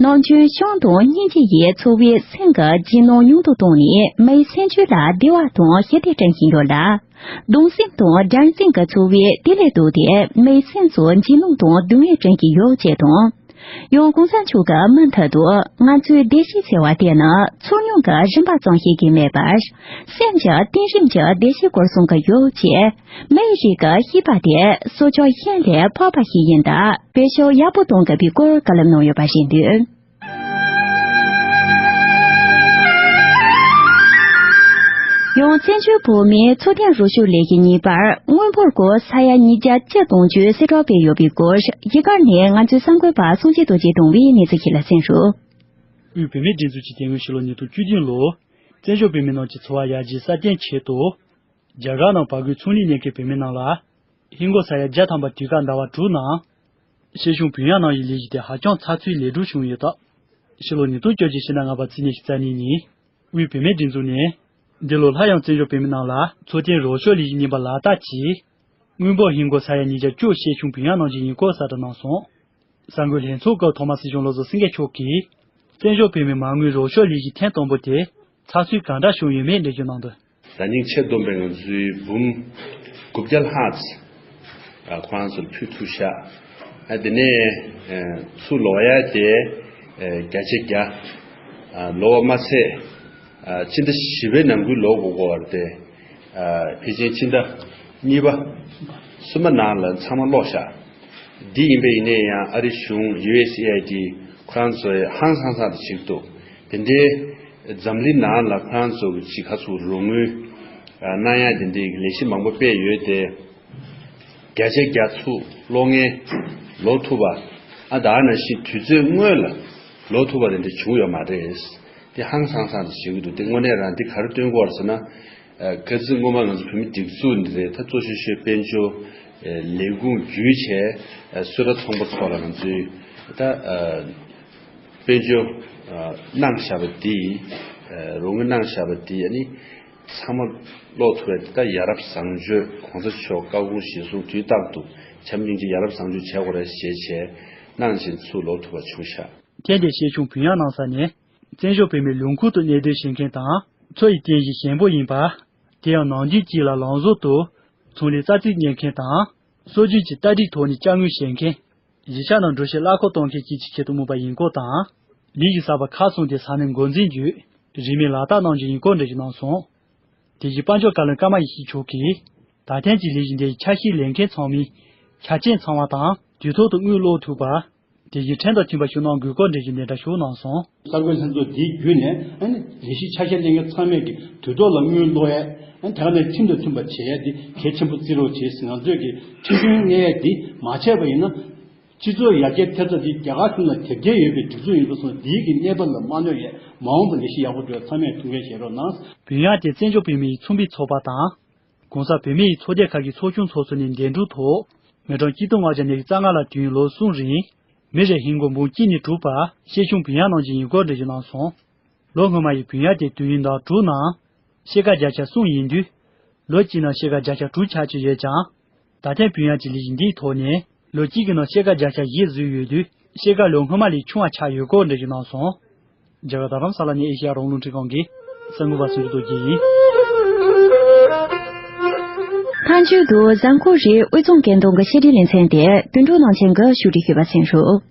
ནམ་རྒྱུན་བྱམས་དང་སྙིང་རྗེ་ཡིས་ཚོར་བའི་སེམས་ཀྱི་རྗེས་གནང་མྱུར་དུ་བཏང་ནས་མིའི་སེམས་རྒྱུད་ལ་བདེ་བ་དང་ཞི་བདེ་བསྐྲུན་བཞིན་ཡོད་ལ། གདུང་སེམས་དང་དགྲར་འཛིན་གྱི་ཚོར་བས་བདེ་ལེགས་འདུག་སྟེ་མི་སེམས་སུ་འཇིགས་སྣང་དང་སྡུག་བསྔལ་དྲན་གྱི་ཡོད་ཅེས་དང་། ཡང་གོང་ས་མཆོག་གིས་མུ་མཐུད་དུ་ང་ཚོའི་བདེ་སྐྱིད་ཟེར་བ་དེ་ནི་ཚོར་མྱོང་གི་རིམ་པ་ཙམ་ཞིག་གིས་མེད་པར། སེམས་ཀྱི་གཏིང་རིམ་གྱི་བདེ་སྐྱིད་སྐོར་གསུང་གི་ཡོད་ཅེས། མིའི་རིགས་ཀྱི་ཤེས་པ་དེ་སྲོག་ཆགས་གཞན་ལས་འཕགས་པ་ཞིག་ཡིན་སྟབས་བེད་སྤྱོད་ཡག་པོ་གཏོང་དགོས་པའི་སྐོར་བཀའ་སློབ་གནང་ཡོད་པ་ཞིག་འདུག་ཡང་བཙན་བྱོལ་བོད་མིའི་འཚོ་རྟེན་རོགས་སྐྱོར་ལས་གཞི་གཉིས་པར་དངུལ་འབོར་སྒོར་ས་ཡ་ཉིས་བརྒྱ་བཅུ་གཏོང་རྒྱུའི་གསལ་བསྒྲགས་སྤེལ་ཡོད་པའི་སྐོར་གཞིས་སྒར་ནས་ང་ཚོའི་གསར་འགོད་པ་སངས་རྒྱས་རྡོ་རྗེས་བཏང་བའི་གནས་ཚུལ་ཞིག་ལ་གསན་རོགས། དབུས་བུད་མེད་སྒྲིག་འཛུགས་ཀྱིས་དེ་སྔོན་ཕྱི་ལོ་ཉིས་སྟོང་བཅུ་བདུན་ལོར་བཙན་བྱོལ་བོད་མི་རྣམས་ཀྱི་འཚོ་བ་ཡར་རྒྱས་སྲ་བརྟན་ཆེད་དུ། རྒྱ་གར་ནང་བལ་གོའི་ཚོང་ལས་གནས་མཁན་བོད་མི་རྣམས་ལ། ཧིན་སྒོར་ས་ཡ་བརྒྱ་ཐམ་པ་དུས་བཀག་ཟླ་བ་དྲུག་ནང་། སྐྱིད་གཤོངས་བུན་གཡར་གནང་བའི་ལས་གཞི་དེ་ཧ་ཅང་ཚགས་ཚུད་ལེགས་གྲུབ་བྱུང་ཡོད་སྟབས། ཕྱི་ལོ་ཉིས་སྟོང་བཅོ་བརྒྱད་ཕྱི་ཟླ་ལྔ་པ་ཚེས་ཉི་ཤུ་རྩ་གཉིས་ཉིན། དབུས་བུད་མེད་སྒྲིག་འཛུགས་ནས། འདི་ལོ་སླར་ཡང་བཙན་བྱོལ་བོད་མི་རྣམས་ལ་འཚོ་རྟེན་རོགས་སྐྱོར་ལས་གཞི་གཉིས་པ་ལག་བསྟར་གྱིས། དངུལ་འབོར་ཧིན་སྒོར་ས་ཡ་ཉིས་བརྒྱ་བཅུ་སྐྱིད་གཤོངས་བུན་གཡར་གནང་རྒྱུའི་ཉེས་སྐོར་གསལ་བསྒྲགས་གནང་སོང་། གསར་འགོད་ལྷན་ཚོགས་སྐབས་ཐོག་མ་སྲིད་སྐྱོང་བློ་བཟང་སེང་གེ་མཆོག་གིས། བཙན་བྱོལ་བོད་མིའི་མ་དངུལ་རོགས་སྐྱོར་ལས་གཞི་ཐེངས་དང་པོ་དེ་ཚགས་ཚུད་གང་འདྲ་བྱུང་ཡོད་མེད་འགྲེལ་བརྗོད་གནང་དོན། ཟ་སྙིང་ཆེ་བསྡོམས་པའི་ང་ཚོའི་འབུམ་དགུ་བརྒྱ་ལྷག་ཙམ་ཁོ་རང་ཚོར་ཕུལ་ཐུབ་ཤག་ཨ་དེ་ནས་ཚུར་ལོག་ཡ་དེ་བརྒྱ་ཆ་བརྒྱ་ལོག་པ་མ་ཚད། སྤྱི་ཟླ་བཞི་པའི་ནང་ཁུལ་ལོག་དགོས་ཀྱི་ཡོད་རེད་དེ། ཕལ་ཆེར་ཕྱི་ཟླ་གཉིས་པ་གསུམ་པ་ནང་ལ་ཚང་མ་ཀློག་བཞག་འདི་ཡིན་པས་ཡིན་ནའི་ཡང་ཨ་རི་གཞུང་ཡུ་ཨེས་ཨེ་ཨའི་ཌི་ཁོ་རང་ཚོས་ཧང་སང་སང་དུ་བྱེད་ཀྱི་འདུག་དེ་འདྲའི་འཛམ་གླིང་ནང་ལ་ཁོ་རང་ཚོ་གི་ཅིག་ཁ་ཚུགས་རོགས་དངུལ་གནང་ཡ་དེ་འདྲའི་ལས་གཞི་མང་པོ་སྤེལ་ཡོད་དེ། བརྒྱ་ཆ་བརྒྱ་ཚུར་ལོག་མཁན་ལོག་ཐུབ་པ། ཨ་ད་ནང་བཞིན་དུས་ཚོད་སྔོན་ལ་ལོག་ཐུབ་པ་དེ་འདྲ་བྱུང་ཡོད་མ་རེད། དེ་ཧང་སང་སང་དུ་བྱེད་ཀྱི་འདུག་དེ་དངོས་གནས་རང་འདི་ག་རེ་སྟོན་གྱི་ཡོད་རེད་ཟེར་ན། ཨ་ཁ་སང་སྔོན་མ་ང་ཚོ་བོད་མི་སྒྲིག་འཛུགས་འདི་རེད་ད་གཙོ་ཆེ་ཤོས་དཔལ་འབྱོར་ལས་ཁུངས་བརྒྱུད་བྱས་གསོལ་ར་ཚོང་པ་ཚོ་ལ་ང་ཚོས་ད་དཔལ་འབྱོར་གནང་བཞག་པ་འདི་རོགས་དངུལ་གནང་བཞག་པ་འདི་ཨ་ནི། ཚང་མ་ཀློག་ཐུབ་པའི་ད་ཡ་རབས་བཟང་སྤྱོད་གོང་ས་མཆོག་བཀའ་དགོངས་གཞིར་བཟུང་དུས་རྟག་ཏུ་བྱམས་སྙིང་རྗེ་ཡ་རབས་བཟང་སྤྱོད་བྱེད་དགོས་རེད་ཞེས་བྱས་གནང་བཞིན་ཚུར་ལོག་ཐུབ་པ་བྱུང་ཤག་ཐེངས་འདིའི་སྐྱིད་གཤོངས་བུན་གཡར་གནང་ས་ནི་བཙན་བྱོལ་བོད་མིའི་ལུང་ཁུག་ཏུ་གནས་སྡོད་བྱེད་མཁན་དང་འཚོ་བའི་རྟེན་གཞི་ཞན་པོ་ཡིན་པ། དེ་ཡང་ནམ་རྒྱུན་དཀྱིལ་ལ་ལམ་ཟུར་དུ་ཚོང་ལས་རྩ་རྩིག་གཉེར་མཁན་དང་སྲོལ་རྒྱུན་གྱི་རྟ་སྒྲིག་ཐོག་ནས་ཅ་དངོས་བཞེས་མཁན། གཞིས་ཆགས་ནང་འགྲོ་ཕྱིར་གླ་འཁོར་གཏོང་མཁན་བཅས་ཀྱི་ཆེད་དུ་དམིགས་པ་ཡིན་སྐོར་དང་། ལས་ཀྱི་གསར་པ་ཁག་གསུམ་དེ་ས་གནས་འགོ་འཛིན་བརྒྱུད་རིན་མེད་ལག་རྟགས་གནང་རྒྱུ་ཡིན་སྐོར་འགྲེལ་བརྗོད་གནང་སོང་། དེ་བཞིན་དཔལ་འབྱོར་བཀའ་བློན་ཀརྨ་ཡེ་ཤེས་མཆོག་གིས། ད་ཐེངས་ཀྱི་ལས་གཞི་འདིའི་ཆ་ཤས་ལེན་མཁན་ཚང་མས་ཆ་རྐྱེན་ཚང་བ་དང་དུས་ཐོག་ཏུ་དངུལ་སློག་ཐུབ་པ། དེ་བཞིན་ཁྲིམས་དང་མཐུན་པ་ཞིག་གནང་དགོས་སྐོར་འགྲེལ་བརྗོད་འདི་འདྲ་ཞུ་གནང་སོང་། གསར་འགོད་ལྷན་ཚོགས་འདིའི་བརྒྱུད་ནས་ཨ་ནི་ལས་གཞི་ཆ་ཤས་ལེན་མཁན་ཚང་མས་ཀྱི་དུས་ཐོག་ལ་དངུལ་སློག་ཡས་ཨ་ནི་དེ་ག་ནས་ཁྲིམས་དང་མཐུན་པ་བྱེད་ཡས་འདི་གལ་ཆེན་པོ་བརྩི་རོགས་བྱེད་ཟེར། ང་ཚོས་ཀྱི་ཁྲིམས་མཐུན་གནས་ཡས་འདི་མ་བྱས་པ་ཡིན་ན། སྤྱི་ཚོགས་ཡར་རྒྱས་ཐེབས་རྩ་འདི་རྒྱ་གར་གཞུང་ལ་དེབ་སྐྱེལ་ཡོད་པའི་སྒྲིག་འཛུགས་ཡིན་པ་སོང་འདིའི་གི་གནས་བབ་ལ་མ་གནོད་ཡས་མ་འོངས་པ་ལས་གཞི་ཡག་པོ་འགྲོ་ཡས་ཚང་མས་ཐུགས་འགན་བཞེས་རོགས་གནང་། བུན་གཡར་དེ་བཙན་བྱོལ་བོད་མིའི་ཚོང་པའི་ཚོགས་པ་དང་། གོང་ས་བོད་མིའི་ཚོགས་སྡེ་ཁག་གི་ཚོགས་ཆུང་ཚོགས་གཙོ་ནས་འདེམས་སྒྲུག་ཐོག་མི་གྲངས་གཅིག་སྟོང་ལྔ་བརྒྱ་ནས་རྩ་ལྔ་ལ་དུས་ཡུན་ལོ་གསུམ་རིང་། མི་རེར་ཧིན་སྒོར་འབུམ་གཅིག་ནས་དྲུག་བར་སྐྱིད་གཤོངས་བུན་གཡར་གནང་རྒྱུ་ཡིན་སྐོར་འགྲེལ་བརྗོད་གནང་སོང་། ལོ་སྔོན་མ་ཡི་བུན་གཡར་དེ་དུས་ཡུན་ཟླ་དྲུག་ནང་ཕྱེད་ཀ་བརྒྱ་ཆ་གསུམ་ཡིན་དུས། ལོ་གཅིག་ནང་ཕྱེད་ཀ་བརྒྱ་ཆ་དྲུག་ཆགས་ཀྱི་ཡོད་ཀྱང་། ད་ཐེངས་བུན་གཡར་གྱི་ལས་གཞི་འདིའི་ཐོག་ནས་ལོ་གཅིག་གི་ནང་ཕྱེད་ཀ་བརྒྱ་ཆ་བཞི་བཟོས་ཡོད་དུས་ཕྱེད་ཀ་ལོ་སྔོན་མ་ལས་ཆུང་བ་ཆགས་ཡོད་སྐོར་འགྲེལ་བརྗོད་གནང་སོང་། རྒྱ་གར་རྡ་རམ་ས་ལ་ནས་ཨེ་ཤི་ཡ་རང་དབང་རླུང་འཕྲིན་ཁང་གི་གསར་འགོད་པ་སུམ་ཅུ་རྡོ་རྗེ་ཡིན། མཐའ་མཇུག་ཏུ་གཟའ་འཁོར་རེའི་དབུས་གཙང་སྐད་གདངས་ཀྱི་བཤད་སྒྲུང་ལེ་ཚན་དེ་དོན་གྲུབ་ནང་ཆེན་གྱིས་ཞུ་སྒྲིག་ཞུས་པ་གསན་རོགས།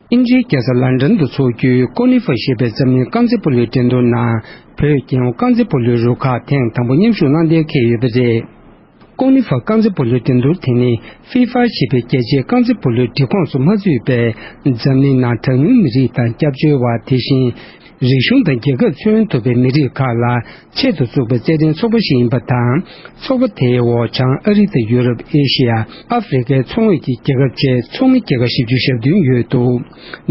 དབྱིན་ཇིའི་རྒྱལ་ས་ལན་ཀྲན་དུ་འཚོགས་རྒྱུའི་ཀོ་ནི་ཧྥ་ཞེས་པའི་འཛམ་གླིང་རྐང་རྩེད་སྤོ་ལོའི་འགྲན་བསྡུར་ནང་བོད་རྒྱལ་ཡོངས་རྐང་རྩེད་སྤོ་ལོའི་རུ་ཁག་ཐེངས་དང་པོ་མཉམ་ཞུགས་གནང་གཏན་འཁེལ་ཡོད་པ་རེད། ཀོ་ནི་ཧྥ་རྐང་རྩེད་སྤོ་ལོའི་འགྲན་བསྡུར་དེ་ནི་ཧྥི་ཧྥ་ཞེས་པའི་རྒྱལ་སྤྱིའི་རྐང་རྩེད་སྤོ་ལོའི་སྒྲིག་ཁོངས་སུ་མ་ཚུད་པའི་འཛམ་གླིང་ནང་གྲངས་ཉུང་མི་རིགས་དང་སྐྱབས་བཅོལ་བ། དེ་བཞིན་རིག་གཞུང་དང་རྒྱལ་ཁབ་མཚོན་ཐུབ་པའི་མི་རིགས་ཁག་ལ་ཆེད་དུ་བཙུགས་པའི་རྩེད་འགྲན་ཚོགས་པ་ཞིག་ཡིན་པ་དང་། ཚོགས་པ་དེའི་འོག་བྱང་ཨ་རི་དང་ཡུ་རོབ། ཨེ་ཤི་ཡ། ཨ་ཧྥེ་རི་ཁའི་མཚོ་ངོས་ཀྱི་རྒྱལ་ཁབ་བཅས་ཚོགས་མི་རྒྱལ་ཁབ་བཞི་བཅུ་ཞེ་བདུན་ཡོད་འདུག་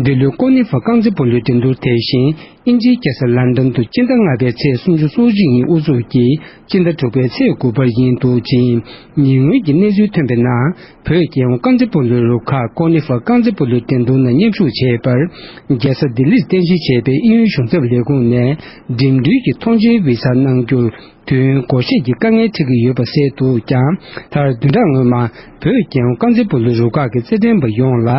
འདི་ལོའི་ཀོ་ནི་ཧྥ་རྐང་རྩེད་སྤོ་ལོའི་འགྲན་བསྡུར་དེ་བཞིན། དབྱིན་ཇིའི་རྒྱལ་ས་ལན་ཀྲན་དུ་སྤྱི་ཟླ་ལྔ་པའི་ཚེས་སུམ་ཅུ་སོ་གཅིག་ཉིན་དབུ་འཛུགས་ཀྱིས་སྤྱི་ཟླ་དྲུག་པའི་ཚེས་དགུ་བར་ཡིན་འདུག་ཅིང་། ཉེ་སྔོན་གྱི་གནས་ཚུལ་ཐོན་པའི་ནང་། བོད་རྒྱལ་ཡོངས་རྐང་རྩེད་སྤོ་ལོའི་རུ་ཁག་ཀོ་ནི་ཧྥ་རྐང་རྩེད་སྤོ་ལོའི་འགྲན་བསྡུར་ནང་མཉམ་ཞུགས་བྱས་པར། རྒྱལ་ས་ལྡི་ལིར་རྟེན་གཞི་བྱས་པའི་དབྱིན་ཡུལ་གཞུང་ཚབ་ལས་ཁུངས་ནས་འགྲིམ་འགྲུལ་གྱི་ཐོངས་མཆན་འབུལ་ཚར་གནང་རྒྱུར། དུས་ཡུན་འགོར་བཤད་ཀྱི་དཀའ་ངལ་འཕྲད་ཀྱི་ཡོད་པ་གསལ་འདུག་ཀྱང་། མཐར་བདུན་ཕྲག་སྔོན་མ་བོད་རྒྱལ་ཡོངས་རྐང་རྩེད་སྤོ་ལོའི་རུ་ཁག་གི་རྩེད་འགྲན་པ་ཡོངས་ལ་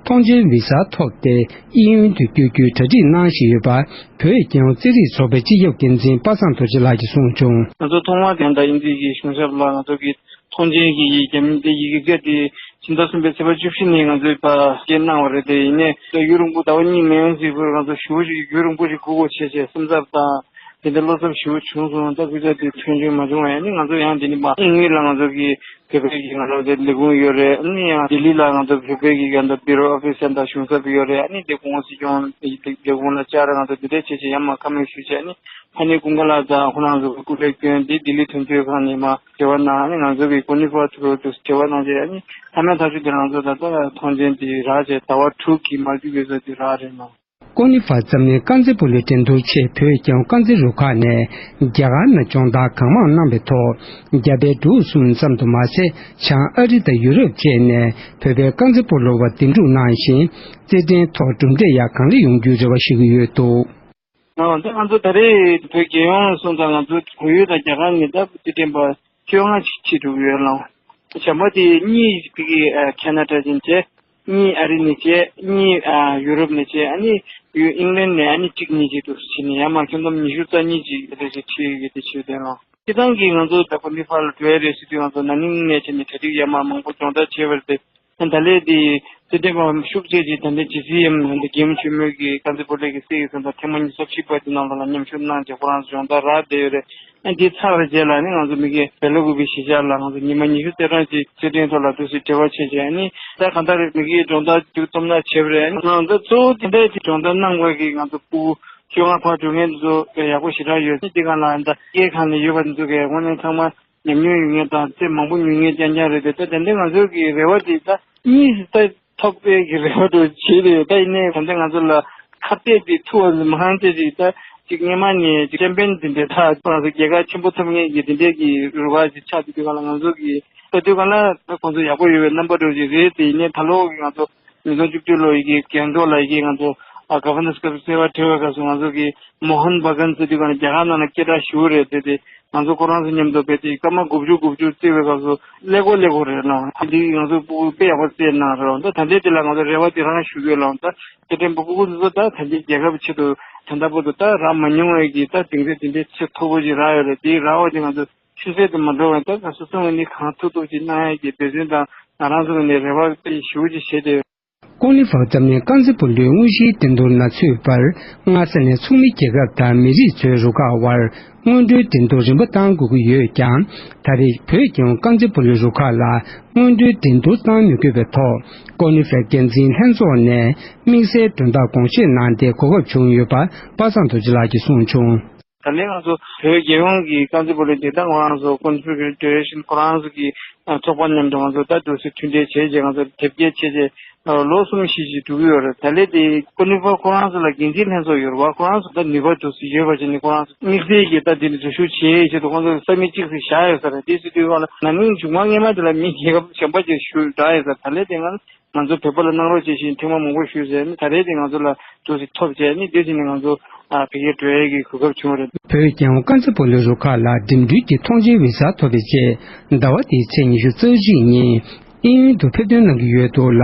ཐོངས་མཆན་བི་ཟ་ཐོབ་སྟེ། དབྱིན་ཡུལ་དུ་བསྐྱོད་རྒྱུའི་གྲ་སྒྲིག་གནང་བཞིན་ཡོད་པ། བོད་རྒྱལ་ཡོངས་རྩེད་རིགས་ཚོགས་པའི་སྤྱི་ཁྱབ་འགན་འཛིན་པ་སངས་རྡོ་རྗེ་ལགས་ཀྱིས་གསུངས་བྱུང་། ང་ཚོ་ཐོག་མར་དེ་འདྲ་དབྱིན་ཇི་གི་གཞུང་ཞབས་ལ་ང་ཚོ་གི་ཐོངས་མཆན་གྱི་རྒྱ་མི་དེ་ཡི་གེ་སྐད་དེ་ཕྱི་ཟླ་གསུམ་པའི་ཚེས་པ་བཅུ་བཞི་ཉིན་ང་ཚོས་ཕར་སྐད་གནང་བ་རེད། དེ་ཡིན་ནའི་ད་ཡུན་རིང་པོ་ཟླ་བ་གཉིས་མན་ཟིག་བར་ང་ཚོ་ཞེ་པོ་ཞིག་ཡུན་རིང་པོ་ཞིག་སྒུག་དགོས་བྱས་བྱས་སེམས་འཚབ་དང་དེ་འདྲ་བློ་འཚབ་ཞེ་པོ་བྱུང་སོང་། ད་སྐུ་ཚབ་དེ་ཐོན་བྱུང་མ་བྱུང་བ་ཡིན་ནི་ང་ཚོ་ཡང་དེ་ནི་མ་དངུལ་ལ་ང་ཚོ་གི་བོད་པའི་གི་ང་ཚོ་དེ་ལས་ཁུངས་ཡོད་རེད། ཨ་ནི་ཡང་ལྡི་ལི་ལ་ང་ཚོ་བོད་པའི་གི་ཡང་ད་བི་རོ་ཨོ་ཕི་སི་ཡང་ད་གཞུང་ཚབ་ཡོད་རེད། ཨ་ནི་དེ་ཁོང་སྲིད་སྐྱོང་ལས་ཁུངས་ལ་བཅར་ང་ཚོ་འདི་འདྲ་བྱས་བྱས་ཡང་མ་ཁ་མིག་ཞུས་བྱས། ཨ་ནི་ཕ་ནི་ཀུན་དགའ་ལགས་དང་ཁོ་རང་ཚོ་གི་སྐུ་ལས་སྐྱོན་འདི་ལྡི་ལི་དོན་གཅོད་ཁང་ནས་མ་འབྲེལ་བ་གནང་། ཨ་ནི་ང་ཚོ་གི་ཀོ་ནི་ཕ་ཐུ་རུ་དུ་འབྲེལ་བ་གནང་བྱས། ཨ་ནི་ཐ་མའི་ཐག་གཅོད་དེ་ང་ཚོ་ད་ལྟ་ཐོངས་མཆན་དེ་རག་བྱས་ཟླ་བ་དྲུག་གི་མ་བརྒྱུད་པའི་ས་དེ་རག་རེད་མ། ཀོ་ནི་ཕ་འཛམ་གླིང་རྐང་རྩེད་སྤོ་ལོའི་འགྲན་བསྡུར་ཆེད་བོད་རྒྱལ་ཡོངས་རྐང་རྩེད་རུ་ཁག་ནས་རྒྱ་གར་ནང་སྦྱོང་བརྡར་གང་མང་གནང་བའི་ཐོག་རྒྱ་བལ་འབྲུག་གསུམ་ཙམ་དུ་མ་ཟད། བྱང་ཨ་རི་དང་ཡུ་རོབ་བཅས་ནས་བོད་པའི་རྐང་རྩེད་སྤོ་ལོ་བ་འདེམས་སྒྲུག་གནང་ཞིང་། རྩེད་འགྲན་ཐོག་གྲུབ་འབྲས་ཡང་གང་ལེགས་ཡོང་རྒྱུའི་རེ་བ་ཞུ་གི་ཡོད་འདུག། ང་ད་ང་ཚོ་ད་རེས་བོད་རྒྱལ་ཡོངས་སོང་ཙང་ང་ཚོ་བལ་ཡུལ་དང་རྒྱ་གར་ནས་ད་རྩེད་འགྲན་པ་བཅོ་ལྔ་ཅིག་ཕྱིན་འགྲོ་གི་ཡོད་ལ། གཞན་པ་དེ་གཉིས་ཕ་གི་ཨ་ཁ་ན་ཌ་ནས་བྱས། གཉིས་ཨ་རི་ནས་བྱས། གཉིས་ཨ་ཡུ་རོབ་ནས་བྱས། ཨ་ནི་ཡུ་ཨིང་ལན་ནས་ཨ་ནི་གཅིག་གཉིས་ཅིག་འདུག་ཕྱིན་ནས་ཡར་མར་ཁྱོན་བསྡོམས་ཉི་ཤུ་རྩ་གཉིས་ཅིག་དེ་འདྲ་ཞིག་ཁྲིད་ཡོད་དེ་ཕྱིན་དེ་ལ། སྤྱིར་བཏང་གི་ང་ཚོ་ད་ཀོ་ནི་ཕ་ལ་འགྲོ་ཡ་རེད་ཟེར་དུས་ང་ཚོ་ན་ནིང་ནས་བྱས་ནས་གྲ་སྒྲིག་ཡར་མར་མང་པོ་སྦྱོང་བརྡར་བྱས་པ་རེད་དེ། ད་ལས་དེ་རྩེད་འགྲན་པ་ཤུགས་ཆེ་ཆེ་ད་ལྟ་ཇི་སི་ཨེམ་ད་ལྟ་རྒྱལ་ཡུམ་ཆེན་མོའི་གི་རྐང་རྩེད་སྤོ་ལོ་གི་སྲིད་ཀྱི་ས་མཐའ་ཐེངས་མ་ཉི་ཤུ་རྩ་བཞི་པ་དེ་ནང་ལོགས་ལ་མཉམ་ཞུགས་གནང་བྱས་ཁོ་རང་ཚོ་སྦྱོང་བརྡར་རག་བསྡད་ཡོད་རེད། ཨ་འདི་ཚར་བའི་རྗེས་ལ་ནི་ང་ཚོ་མི་གི་བེ་ལ་ཀུ་པི་གཞིས་ཆགས་ལ་ང་ཚོ་ཉི་མ་ཉི་ཤུ་རྩ་གྲངས་ཅིག་རྩེད་འགྲན་ཐོག་ལ་འདུག་སེ་འབྲེལ་བ་བྱས་བྱས་ནི་ད་གང་ལྟར་མི་གི་སྦྱོང་བརྡར་ཅིག་སྟོབས་ན་བྱས་པ་རེད། ང་ཚོ་གཙོ་བོ་དེ་འདྲ་ཅིག་སྦྱོང་བརྡར་གནང་དགོས་ཀྱི་ང་ཚོ་སྤུ་གུ་བཅོ་ལྔ་ཕར་འགྲོ་མཁན་ཚོ་ཡག་པོ་ཞེ་དྲག་ཡོད། དེ་གང་ལ་ད་སྐྱེས་ཁང་ནས་ཡོད་པ་འདུག་གས་དངོས་གནས་ཚང་མ། ཉམས་མྱོང་ཡོད་མཁན་དང་རྩེད་མང་པོ་ཉོ་མཁན་རྐྱང་རྐྱང་རེད་དེ། ད་དེ་འདྲའི་ང་ཚོའི་གི་རེ་བ་དེ་ད་གཉིས་སུ་ད་ཐོབ་པའི་གི་རེ་བ་འདྲ་བྱེད་དེ་ཡོད། ད་ཡིན་ནའི་ད་ལྟ་ང་ཚོ་ལ་ཁ་གཏད་དེ་ཐུབ་པ་མ་ཧང་ཏེ་ཅིག་ད་ཅིག་སྔས་མ་ནས་ཅིག་ཅེམ་པིན་དེ་འདྲའི་ད་ང་ཚོ་རྒྱལ་ཁ་ཆེན་པོ་ཐོབ་མཁན་གི་དེ་འདྲའི་གི་རུ་ཁག་ཅིག་ཆགས་དུས་སྒང་ལ་ང་ཚོ་གི་ལྟ་དུས་སྒང་ལ་ད་ཁོང་ཚོ་ཡག་པོ་ཡོད་པའི་རྣམ་པ་འདྲ་ཅིག་རེད། དེ་ཡིན་ནའི་ད་ལོ་གི་ང་ཚོ་ཉིས་སྟོང་བཅུ་གཅིག་ལོ་ཡི་གི་རྒྱང་ཐོག་ལ་ཡི་གི་ང་ཚོ་ཨ་ག་ཝར་ནར་སི་ཀབ་སེ་བ་ཁྲི་བའི་སྐབས་སུ་ང་ཚོ་གི་མོ་ཧན་བ་གན་ཟེར་དུས་སྒང་ལ་རྒྱ་གར་ནང་ལ་སྐད་གྲགས་ཞེ་པོ་རེད་དེ། དེ་ང་ཚོ་ཁོ་རང་ཚོ་མཉམ་དུ་བས་ཏེ་སྐར་མ་དགུ་བཅུ་དགུ་བཅུ་རྩེ་བའི་སྐབས་སུ་ཀླད་ཀོར་ཀླད་ཀོར་རེད་ལ། ད་འདི་ང་ཚོ་སྤུ་གུ་དཔེ་ཡག་པོ་རྩེས་གནང་རེད། ད་ད་ལྟའི་དེ་ལ་ང་ཚོ་རེ་བ་དེ་རང་ཞུ་གི་ལ། ད་རྩེད་འགྲན་པ་སྤུ་གུ་ཚོ་ད་ད་ལྟའི་རྒྱལ་ཁབ་ཆེད་དུ་ད་ལྟ་བར་དུ་ད་རག་མ་མྱོང་བའི་གི་ད་གདེང་ཚོད་དེ་འདྲའི་ཆེས་མཐོ་པོ་ཞིག་རག་ཡོད་རེད། དེ་རག་པ་དེ་ང་ཚོ་ཆུད་ཟོས་དུ་མ་འགྲོ་བའི་ད་ག་སོ་སོ་ངོས་ནས་གང་ཐུབ་ཐུབ་ཅིག་གནང་ཡ་གི་འབད་བརྩོན་དང་ང་རང་ཚོ་ངོས་ནས་རེ་བ་དཔེ་ཞེ་པོ་ཅིག་བྱས་ཏེ། ཀོ་ནི་ཧྥ་འཛམ་གླིང་རྐང་རྩེད་སྤོ་ལོའི་དངོས་གཞིའི་འགྲན་བསྡུར་ནང་ཚུད་པར་སྔ་ས་ནས་ཚོགས་མི་རྒྱལ་ཁབ་དང་མི་རིགས་ཚོའི་རུ་ཁག་དབར་སྔོན་འགྲོའི་འགྲན་བསྡུར་རིམ་པ་གཏང་དགོས་ཀྱི་ཡོད་ཀྱང་། ད་རེས་བོད་རྒྱལ་ཡོངས་རྐང་རྩེད་སྤོ་ལོའི་རུ་ཁག་ལ་སྔོན་འགྲོའི་འགྲན་བསྡུར་གཏང་མི་དགོས་པའི་ཐོག་ཀོ་ནི་ཧྥའི་འགན་འཛིན་ལྷན་ཚོགས་ནས་དམིགས་བསལ་མགྲོན་བདག་དགོངས་བཞེས་གནང་སྟེ་གོ་སྐབས་བྱུང་ཡོད་པ་པ་སངས་རྡོ་རྗེ་ལགས་ཀྱིས་གསུངས་བྱུང་། ད་ལན་ང་ཚོ་བོད་རྒྱལ་ཡོངས་ཀྱི་རྐང་རྩེད་སྤོ་ལོའི་སྡེ་ཐང་ཁོ་རང་ཚོ་ཀོན་ཕི་ཌེ་རེ་ཤན་ཁོ་རང་ཚོ་གི་ཚོགས་པ་མཉམ་དུ་ང་ཚོ་ད་འདུག་སེ་མཐུན་འབྲེལ་བྱས་རྗེས་ང་ཚོ་དེབ་སྐྱེལ་བྱས་རྗེས་ལོ་གསུམ་བཞི་ཞིག་འགྲོ་གི་ཡོད་རེད། ད་ལན་དེ་ཀོན་ཕི་ཁོ་རང་ཚོ་ལ་འགན་འཛིན་ལྷན་ཚོགས་ཡོད་རེད་བ། ཁོ་རང་ཚོ་ད་ནུས་པ་འདུག་སེ་ཡོད་པ་བྱས་ནས་ཁོ་རང་ཚོ་དམིགས་བསལ་གྱི་ད་འདི་ནས་འཛུལ་ཞུགས་བྱས་བྱས་ཏེ་ཁོང་ཚོ་ས་མིག་གཅིག་སེ་བཞག་ཡོད་ས་རེད། དེ་སྲིད་དུས་སྒང་ལ་ན་ནིང་མཇུག་མ་སྔས་མ་དེ་ལ་མི་རྒྱལ་ཁབ་གཞན་པ་ཅིག་ཞུ་གྲགས་ཡོད་ས་རེད། ད་ལན་དེ་ང་ང་ཚོ་བོད་པ་ལ་གནང་རོགས་བྱེད་བཞིན་ཐེངས་མ་མང་པོ་ཞུས་ཟེར་ནས། ད་རེས་དེ་ང་ཚོ་ལ་འདུག་སེ་ཐོབ་བྱས་ནས་འདི་བྱས་ནས་ང་ཚོ་ཨ་ཕ་གིར་འགྲོ་ཡས་ཀྱི་གོ་སྐབས་བྱུང་བ་རེད། བོད་རྒྱལ་ཡོངས་རྐང་རྩེད་སྤོ་ལོའི་རུ་ཁག་ལ་འགྲིམ་འགྲུལ་གྱི་ཐོངས་མཆན་བི་ཟ་ཐོབ་པའི་རྗེས་ཟླ་བ་འདིའི་ཚེས་ཉི་ཤུ་རྩ་གཅིག་ཉིན་དབྱིན་ཡུལ་དུ་ཕེབས་ཐོན་གནང་གི་ཡོད་འདུག་ལ།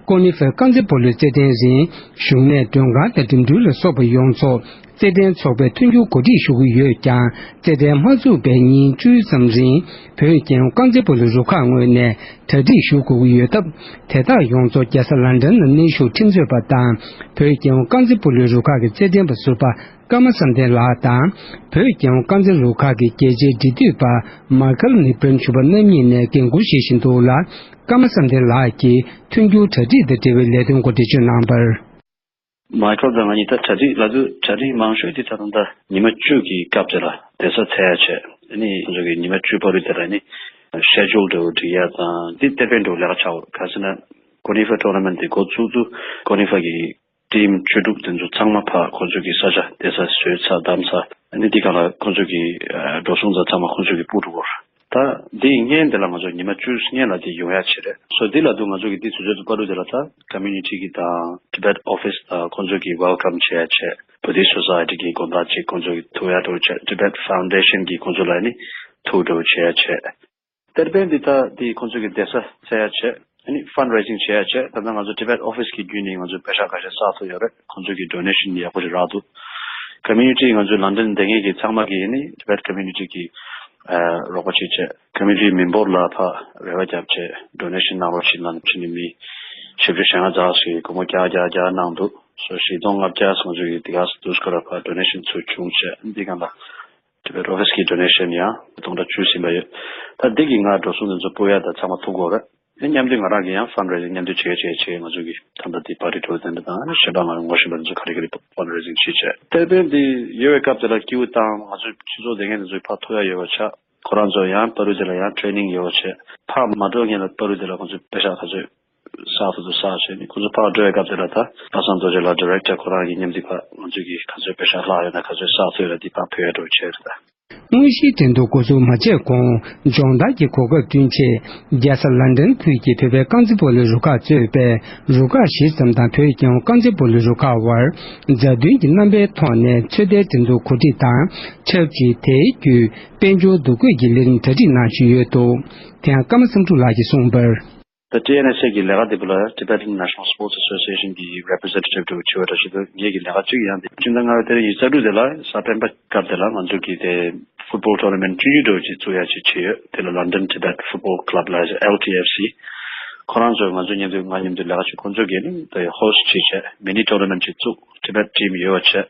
ཀོ་ནི་ཧྥའི་རྐང་རྩེད་སྤོ་ལོའི་རྩེད་འགྲན་རིང་གཞུང་ནས་མགྲོན་ཁང་དང་འགྲིམ་འགྲུལ་ལ་སོགས་པ་ཡོངས་རྫོགས་རྩེད་འགྲན་ཚོགས་པས་མཐུན་འགྱུར་གོ་སྒྲིག་ཞུ་གི་ཡོད་ཀྱང་། རྩེད་འགྲན་མ་ཚུགས་པའི་ཉིན་བཅུའི་ཙམ་རིང་བོད་རྒྱལ་ཡོངས་རྐང་རྩེད་སྤོ་ལོའི་རུ་ཁག་ངོས་ནས་གྲ་སྒྲིག་ཞུ་དགོས་ཀྱི་ཡོད་སྟབས། དེ་དག་ཡོངས་རྫོགས་རྒྱལ་ས་ལན་ཀྲན་ནང་གནས་བཞུགས་ཁྲིམས་རྩོད་པ་དང་བོད་རྒྱལ་ཡོངས་རྐང་རྩེད་སྤོ་ལོའི་རུ་ཁག་གི་རྩེད་འགྲན་པ་ཟུར་པ་ཀརྨ་བསམ་གཏན་ལགས་དང་། བོད་རྒྱལ་ཡོངས་རྐང་རྩེད་རུ་ཁག་གི་རྒྱལ་སྤྱིའི་འབྲེལ་མཐུད་པ་མཱ་ཁལ་ནི་པན་ཆུ་པ་རྣམ་གཉིས་ནས་འགན་འཁུར་བཞེས་བཞིན་འདུག་ལ། ཀརྨ་བསམ་གཏན་ལགས་ཀྱིས་མཐུན་འགྱུར་གྲ་སྒྲིག་དང་འབྲེལ་བའི་ལས་དོན་སྐོར་འགྲེལ་བརྗོད་གནང་བར། མཱ་ཁལ་དང་ང་གཉིས་ད་གྲ་སྒྲིག་ལབ་དུས་གྲ་སྒྲིག་མང་ཤོས་དེ་ད་དུང་ད་ཉི་མ་བཅུ་གི་སྐབས་དེ་ལ་བསྡད་ས་འཚོལ་ཡ་བྱས། ཨ་ནི་ང་ཚོ་གི་ཉི་མ་བཅུ་བར་དུ་དེ་ལ་ནི་ཤེ་ཇུལ་འདྲ་བོ་སྒྲིག་ཡ་དང་འདི་ཏེ་དཔེ་འགྲོ་ལས་ཀ་ཆགས་ཡོད། ག་ཟེར་ན་ཀོ་ནི་ཧྥ་ཊོར་ན་མེན་ཊི་དེ་འགོ་བཙུགས་དུས་ཀོ་ནི་ཧྥ་གི་ཊིམ་བཅུ་དྲུག་དེ་ཚོ་ཚང་མ་ཕར་ཁོ་ཚོ་གི་ས་ཆ་བསྡད་ས་བཟོས་ཚར་བདམས་ཚར། ཨ་ནི་འདི་ག་ལ་ཁོ་ཚོ་གི་འགྲོ་སོང་ཚང་མ་ཁོ་ཚོ་གི་སྤུ་རུ་བོར། ད་འདི་ཡིན་མཁན་འདི་ལ་ང་ཚོ་ཉི་མ་བཅུ་སྔོན་ལ་འདི་ཡོང་ཡ་བྱེད་རེད། སོ་འདི་ལ་དུ་ང་ཚོ་གི་འདི་དུས་ཚོད་དུ་པ་རུ་འདི་ལ་ད་ཀོ་མིའུ་ནི་ཊི་གི་དང་ཊི་བེཊ་ཨོ་ཕི་སི་དང་ཁོང་ཚོ་གི་ཝེལ་ཀམ་བྱེད་ཡ་བྱེད། Buddhist Society གི་དགོན་པ་གཅིག་ཁོང་ཚོ་གི་ཐུག་ཡ་འགྲོ་བྱས། Tibet Foundation གི་ཁོང་ཚོ་ལ་ནི་ཐུག་འགྲོ་བྱས་བྱས། ཏེར་པན་འདི་ད་འདི་ཁོང་ཚོ་གི་བསྡད་ས་བཙལ་ཡ་བྱས། ཨ་ནི་fundraising བྱས་ཡ་བྱས། ད་ལྟ་ང་ཚོ་Tibet office གི་བརྒྱུད་ནས་ང་ཚོ་པེ་ཤག་ཁ་ཤས་བསགས་ཐུབ་ཡོད་རེད། ཁོང་ཚོ་གི་donation ཡག་པོ་ཞིག་རག་འདུག Community ང་ཚོ་London བསྡད་མཁན་གི་ཚང་མ་གི་ཨ་ནི་Tibet community གི་ཨ་རོགས་པ་བྱེད་བྱས། Community མི་འབོར་ལ་ཕར་རེ་བ་བརྒྱབ་བྱས། donation གནང་རོགས་བྱེད་ལབ་བྱས་ནས་མི་བཞི་བཅུ་ཞེ་ལྔ་ཙམ་ཞིག་སྒོར་མོ་བརྒྱ་བརྒྱ་བརྒྱ་གནང་འདུག་སོ་བཞི་སྟོང་ལྔ་བརྒྱ་ང་ཚོ་གི་འདི་ག་ལྡུམ་ཀུ་ར་ཕར་donation ཚུར་བྱུང་བྱས། འདི་གང་ལ་Tibet office གི་donation ཡང་སྟོང་ཕྲག་བཅུ་ཟིན་པ་ཡོད། ད་འདི་གི་ང་འགྲོ་སོང་འདི་ཚོ་སྤུ་ཡ་ད་ཚང་མ་ཐུག་གོ་རེད། ཨེ་མཉམ་དུ་ང་རང་གི་ཡང་fundraising མཉམ་དུ་བྱེད་བྱེད་བྱེད། ང་ཚོ་གི་ད་ལྟ་འདི་party tour དེ་འདྲ་དང་ཨ་ནི་གཞན་པ་ང་རང་ངོ་ཤེས་པ་འདི་ཚོ་ག་རེ་ག་རེ་fundraising བྱེད་བྱེད། ཏེར་པན་འདི་ཡོད་པའི་སྐབས་དེ་ལ་སྐྱིད་པོ་དང་ང་ཚོ་སྤྱི་ཚོགས་དེ་ངས་འདི་ཚོ་ཕར་ཐུག་ཡ་ཡོད་པ་ཆགས། ཁོ་རང་ཚོ་ཡང་པ་རུ་དེ་ལ་ཡང་training ཡོད་པ་བྱས། ཕར་མ་འགྲོ་སྔོན་ལ་པ་རུ་དེ་ལ་ཁོ་ཚོས་པེ་ཤག་ག་ཚོད་བསགས་ཐུབ་ཐུབ་བསགས་བྱས་ནས། ཁོ་ཚོ་ཕར་འགྲོ་བའི་སྐབས་དེ་ལ་ད་པ་སངས་རྡོ་རྗེ་ལགས་director ཁོ་རང་གི་མཉམ་དུ་ཕར་ང་ཚོས་ཀྱི་ག་ཚོད་པེ་ཤག་ལྷག་ཡོད་ན་ག་ཚོད་བསགས་ཐུབ་ཡོད་ན་འདི་ཕར་ཕུལ་ཡ་འགྲོ་བྱས་རེད་ད། དངོས་གཞིའི་འགྲན་བསྡུར་འགོ་འཛུགས་མ་བྱས་གོང་སྦྱོང་བརྡར་གྱི་གོ་སྐབས་བསྐྲུན་ཆེད་རྒྱལ་ས་ལན་ཌན་ཁུལ་གྱི་བོད་པའི་རྐང་རྩེད་སྤོ་ལོའི་རུ་ཁག་གཙོས་པའི་རུ་ཁག་བཞི་ཙམ་དང་བོད་རྒྱལ་ཡོངས་རྐང་རྩེད་སྤོ་ལོའི་རུ་ཁག་དབར་མཛའ་མཐུན་གྱི་རྣམ་པའི་ཐོག་ནས་ཚོད་ལྟའི་འགྲན་བསྡུར་གོ་སྒྲིག་དང་ཆབས་ཅིག་དེའི་བརྒྱུད་དཔལ་འབྱོར་འདུ་འགོད་ཀྱི་ལས་རིམ་གྲ་སྒྲིག་གནང་བཞིན་ཡོད་འདུག་དེ་ཡང་ཀརྨ་བསམ་འགྲུབ་ལགས་ཀྱིས་གསུངས་པར། ད་ཊི་ཨེན་ཨེས་ཨེ་གི་ལས་ཀ་དེ་བུ་ལ་Tibetan National Sports Association གི་representative འདྲ་བོ་བྱེད་པ་འདྲ་ཞིག་འདུག་ངེད་ཀྱི་ལས་ཀ་གཅིག་ཡང་དེ་སྤྱི་ཟླ་ལྔ་པའི་ཏ་རིག་ཉི་ཤུ་རྩ་དྲུག་དེ་ལ་གཟའ་སྤེན་པ་སྐབས་དེ་ལ་ང་ཚོ་གི་དེ་football tournament བཅུ་གཉིས་འདྲ་བོ་ཅིག་བཙུགས་ཡ་ཅིག་བྱས་ཡོད། དེ་ལ་London Tibet Football Club ལ་ཨེལ་ཊི་ཨེཕ་སི་ཁོ་རང་ཚོས་ང་ཚོ་མཉམ་དུ་ང་མཉམ་དུ་ལས་ཀ་ཅིག་ཁོང་ཚོ་གིས་ནི་དེ་host བྱས་བྱས་mini tournament ཅིག་བཙུགས། Tibet team ཡོད་པ་བྱས།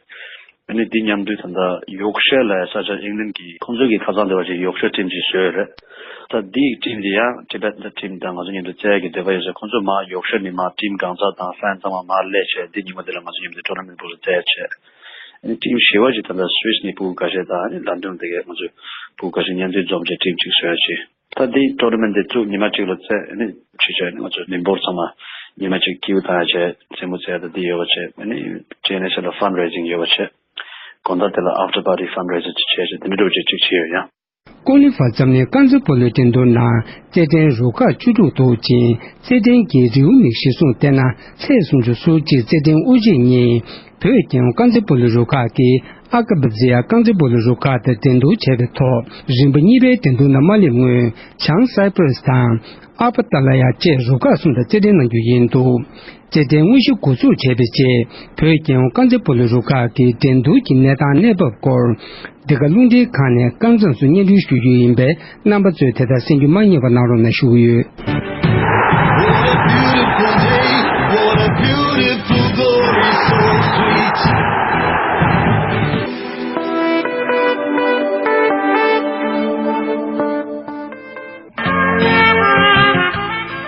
ཨ་ནི་འདི་མཉམ་དུ་ད་ལྟ་ཡོག་ཤར་ལ་ས་ཆ་ཨིང་ལན་གྱི་ཁོང་ཚོ་གི་ཁ་སང་དེ་བ་ཅིག་ཡོག་ཤར་ཊིམ་ཅིག་བཟོས་ཡོད་རེད། ད་འདི་ཡི་ཊིམ་འདི་ཡང་ཊི་བེ་ཊན་ཊིམ་དང་ང་ཚོ་མཉམ་དུ་རྩེ་ཡག་གི་འདོད་པ་ཡོད་ཚེ་ཁོང་ཚོ་མར་ཡོག་ཤར་ནས་མར་ཊིམ་གང་ཚང་དང་ཧྥན་ཚང་མ་མར་སླེབས་བྱས། འདི་ཉིན་མོ་འདི་ལ་ང་ཚོ་མཉམ་དུ་ཊོར་ན་མེན་ཊི་པོ་རུ་རྩེ་བྱས། ཨ་ནི་ཊིམ་བཞི་པ་ཅིག་ད་ལྟ་སུ་ཝིས་ནས་ཕྲུ་གུ་ཁ་ཤས་དང་ཨ་ནི་ལན་ཌན་དེ་གའི་ང་ཚོ་ཕྲུ་གུ་ཁ་ཤས་མཉམ་དུ་འཛོམས་བྱས་ཊིམ་ཅིག་བཟོས་ཡག་ཅིག་ད་འདི་ཊོར་ན་མེན་ཊི་འདི་བཙུགས་ཉི་མ་གཅིག་ལ་རྩེ་ཨ་ནི་ཆུ་ཆ་ནས་ང་ཚོ་མི་འབོར་ཚང་མ་ཉི་མ་གཅིག་ཀིའུ་བཏང་ཡ་བྱས། རྩེད་མོ་རྩེ་ཡ་ད་འདི་ཡོད་པ་བྱས། ཨ་ནི་ཊི་ཨེན་ཨེས་ཨེ་ལ་ཕན་རེ་ཟིང་ཡོད་པ་བྱས། དགོང་དག་དེ་ལ་ཨབ་ཊར་པར་ཊི་ཕན་རེ་ཟིང་ཅིག་བྱས་བྱས་དེ་འདྲ་འདྲ་བོ་ཅིག་ཅིག་བྱས་ཡོད་ཡང་། ཀོ་ལི་ཧྥར་འཛམ་གླིང་རྐང་རྩེད་སྤོ་ལོའི་འགྲན་བསྡུར་ནང་རྩེད་འགྲན་རུ་ཁག་བཅུ་དྲུག་འདུག་ཅིང་། རྩེད་འགྲན་གྱི་རེའུ་མིག་གཞིར་བཟུང་བལྟས་ན་ཚེས་སུམ་ཅུ་སོ་གཅིག་རྩེད་འགྲན་དབུ་འབྱེད་ཉིན། བོད་རྒྱལ་ཡོངས་རྐང་རྩེད་སྤོ་ལོའི་རུ་ཁག་གིས་ཨ་ཀ་བ་ཛི་ཡ་རྐང་རྩེད་སྤོ་ལོའི་རུ་ཁག་དང་འགྲན་བསྡུར་བྱས་པའི་ཐོག་རིམ་པ་གཉིས་པའི་འགྲན་བསྡུར་ནང་མ་སླེབས་སྔོན། བྱང་སའི་པྲ་སི་དང་ཨ་པ་ཏཱ་ལ་ཡ་བཅས་རུ་ཁག་གསུམ་དང་རྩེད་འགྲན་གནང་རྒྱུ་ཡིན་འདུག་རྩེད་འགྲན་དངོས་གཞི་འགོ་འཛུགས་བྱས་པའི་རྗེས། བོད་རྒྱལ་ཡོངས་རྐང་རྩེད་སྤོ་ལོའི་རུ་ཁག་གི་འགྲན་བསྡུར་གྱི་གནས་སྟངས་གནས་བབ་སྐོར། འདི་ག་རླུང་འཕྲིན་ཁང་ནས་རྐང་ཚང་སུ་སྙན་སྒྲོན་ཞུ་རྒྱུ་ཡིན་པས། རྣམ་པ་ཚོས་དེ་ལྟར་གསན་རྒྱུ་མ་བསྙེལ་བ་གནང་རོགས་གནང་ཞུ་གི་ཡོད། What a beautiful day, what a beautiful glory, so sweet.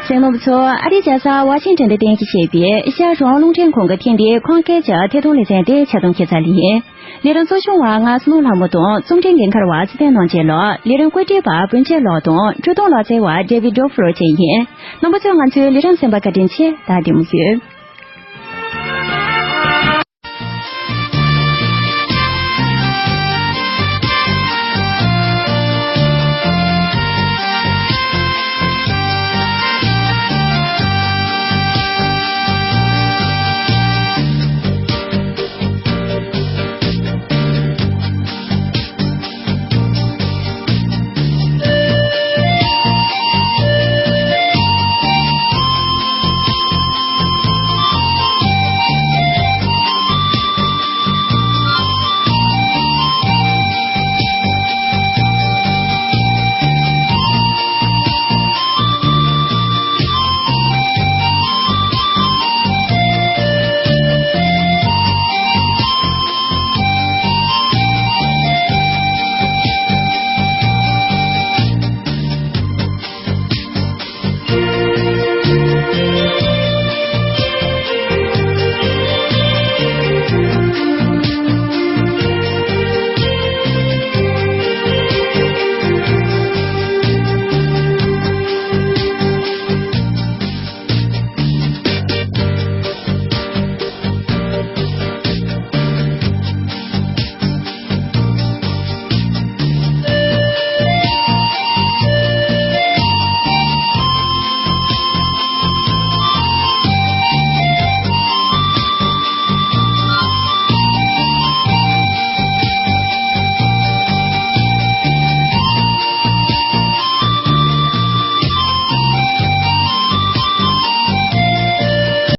གསན་མཁན་པ་ཚོ། ཨ་རིའི་རྒྱལ་ས་ཝ་ཤིང་ཊོན་དུ་རྟེན་གཞི་བྱས་པའི་ཨེ་ཤ་ཡ་རང་དབང་རླུང་འཕྲིན་ཁང་གི་ཐེངས་འདིའི་ཁོང་སྐད་ཀྱི་ཐད་གཏོང་ལེ་ཚན་དེ་ཆ་ཚང་ཁྱད་མཚར་ལ་ཡིན། ལས་རིམ་གཙོ་སྐྱོང་བ་ང་བསོད་ནམས་ལྷ་མོ་དང་། རྩོམ་སྒྲིག་འགན་འཁུར་བ་ཚེ་བརྟན་ནོར་རྒྱས་ལགས། ལས་རིམ་བཀོད་སྒྲིག་པ་བུན་ཆེ་ལགས་དང་། འཕྲུལ་གཏོང་ལག་རྩལ་བ་ཌེ་བིད་ཌོ་ཕོ་ལོ་བཅས་ཡིན། རྣམ་པ་ཚོས་ང་ཚོའི་ལས་རིམ་གསན་པར་བཀའ་དྲིན་ཆེ། ད་བདེ་མོ་བྱོས།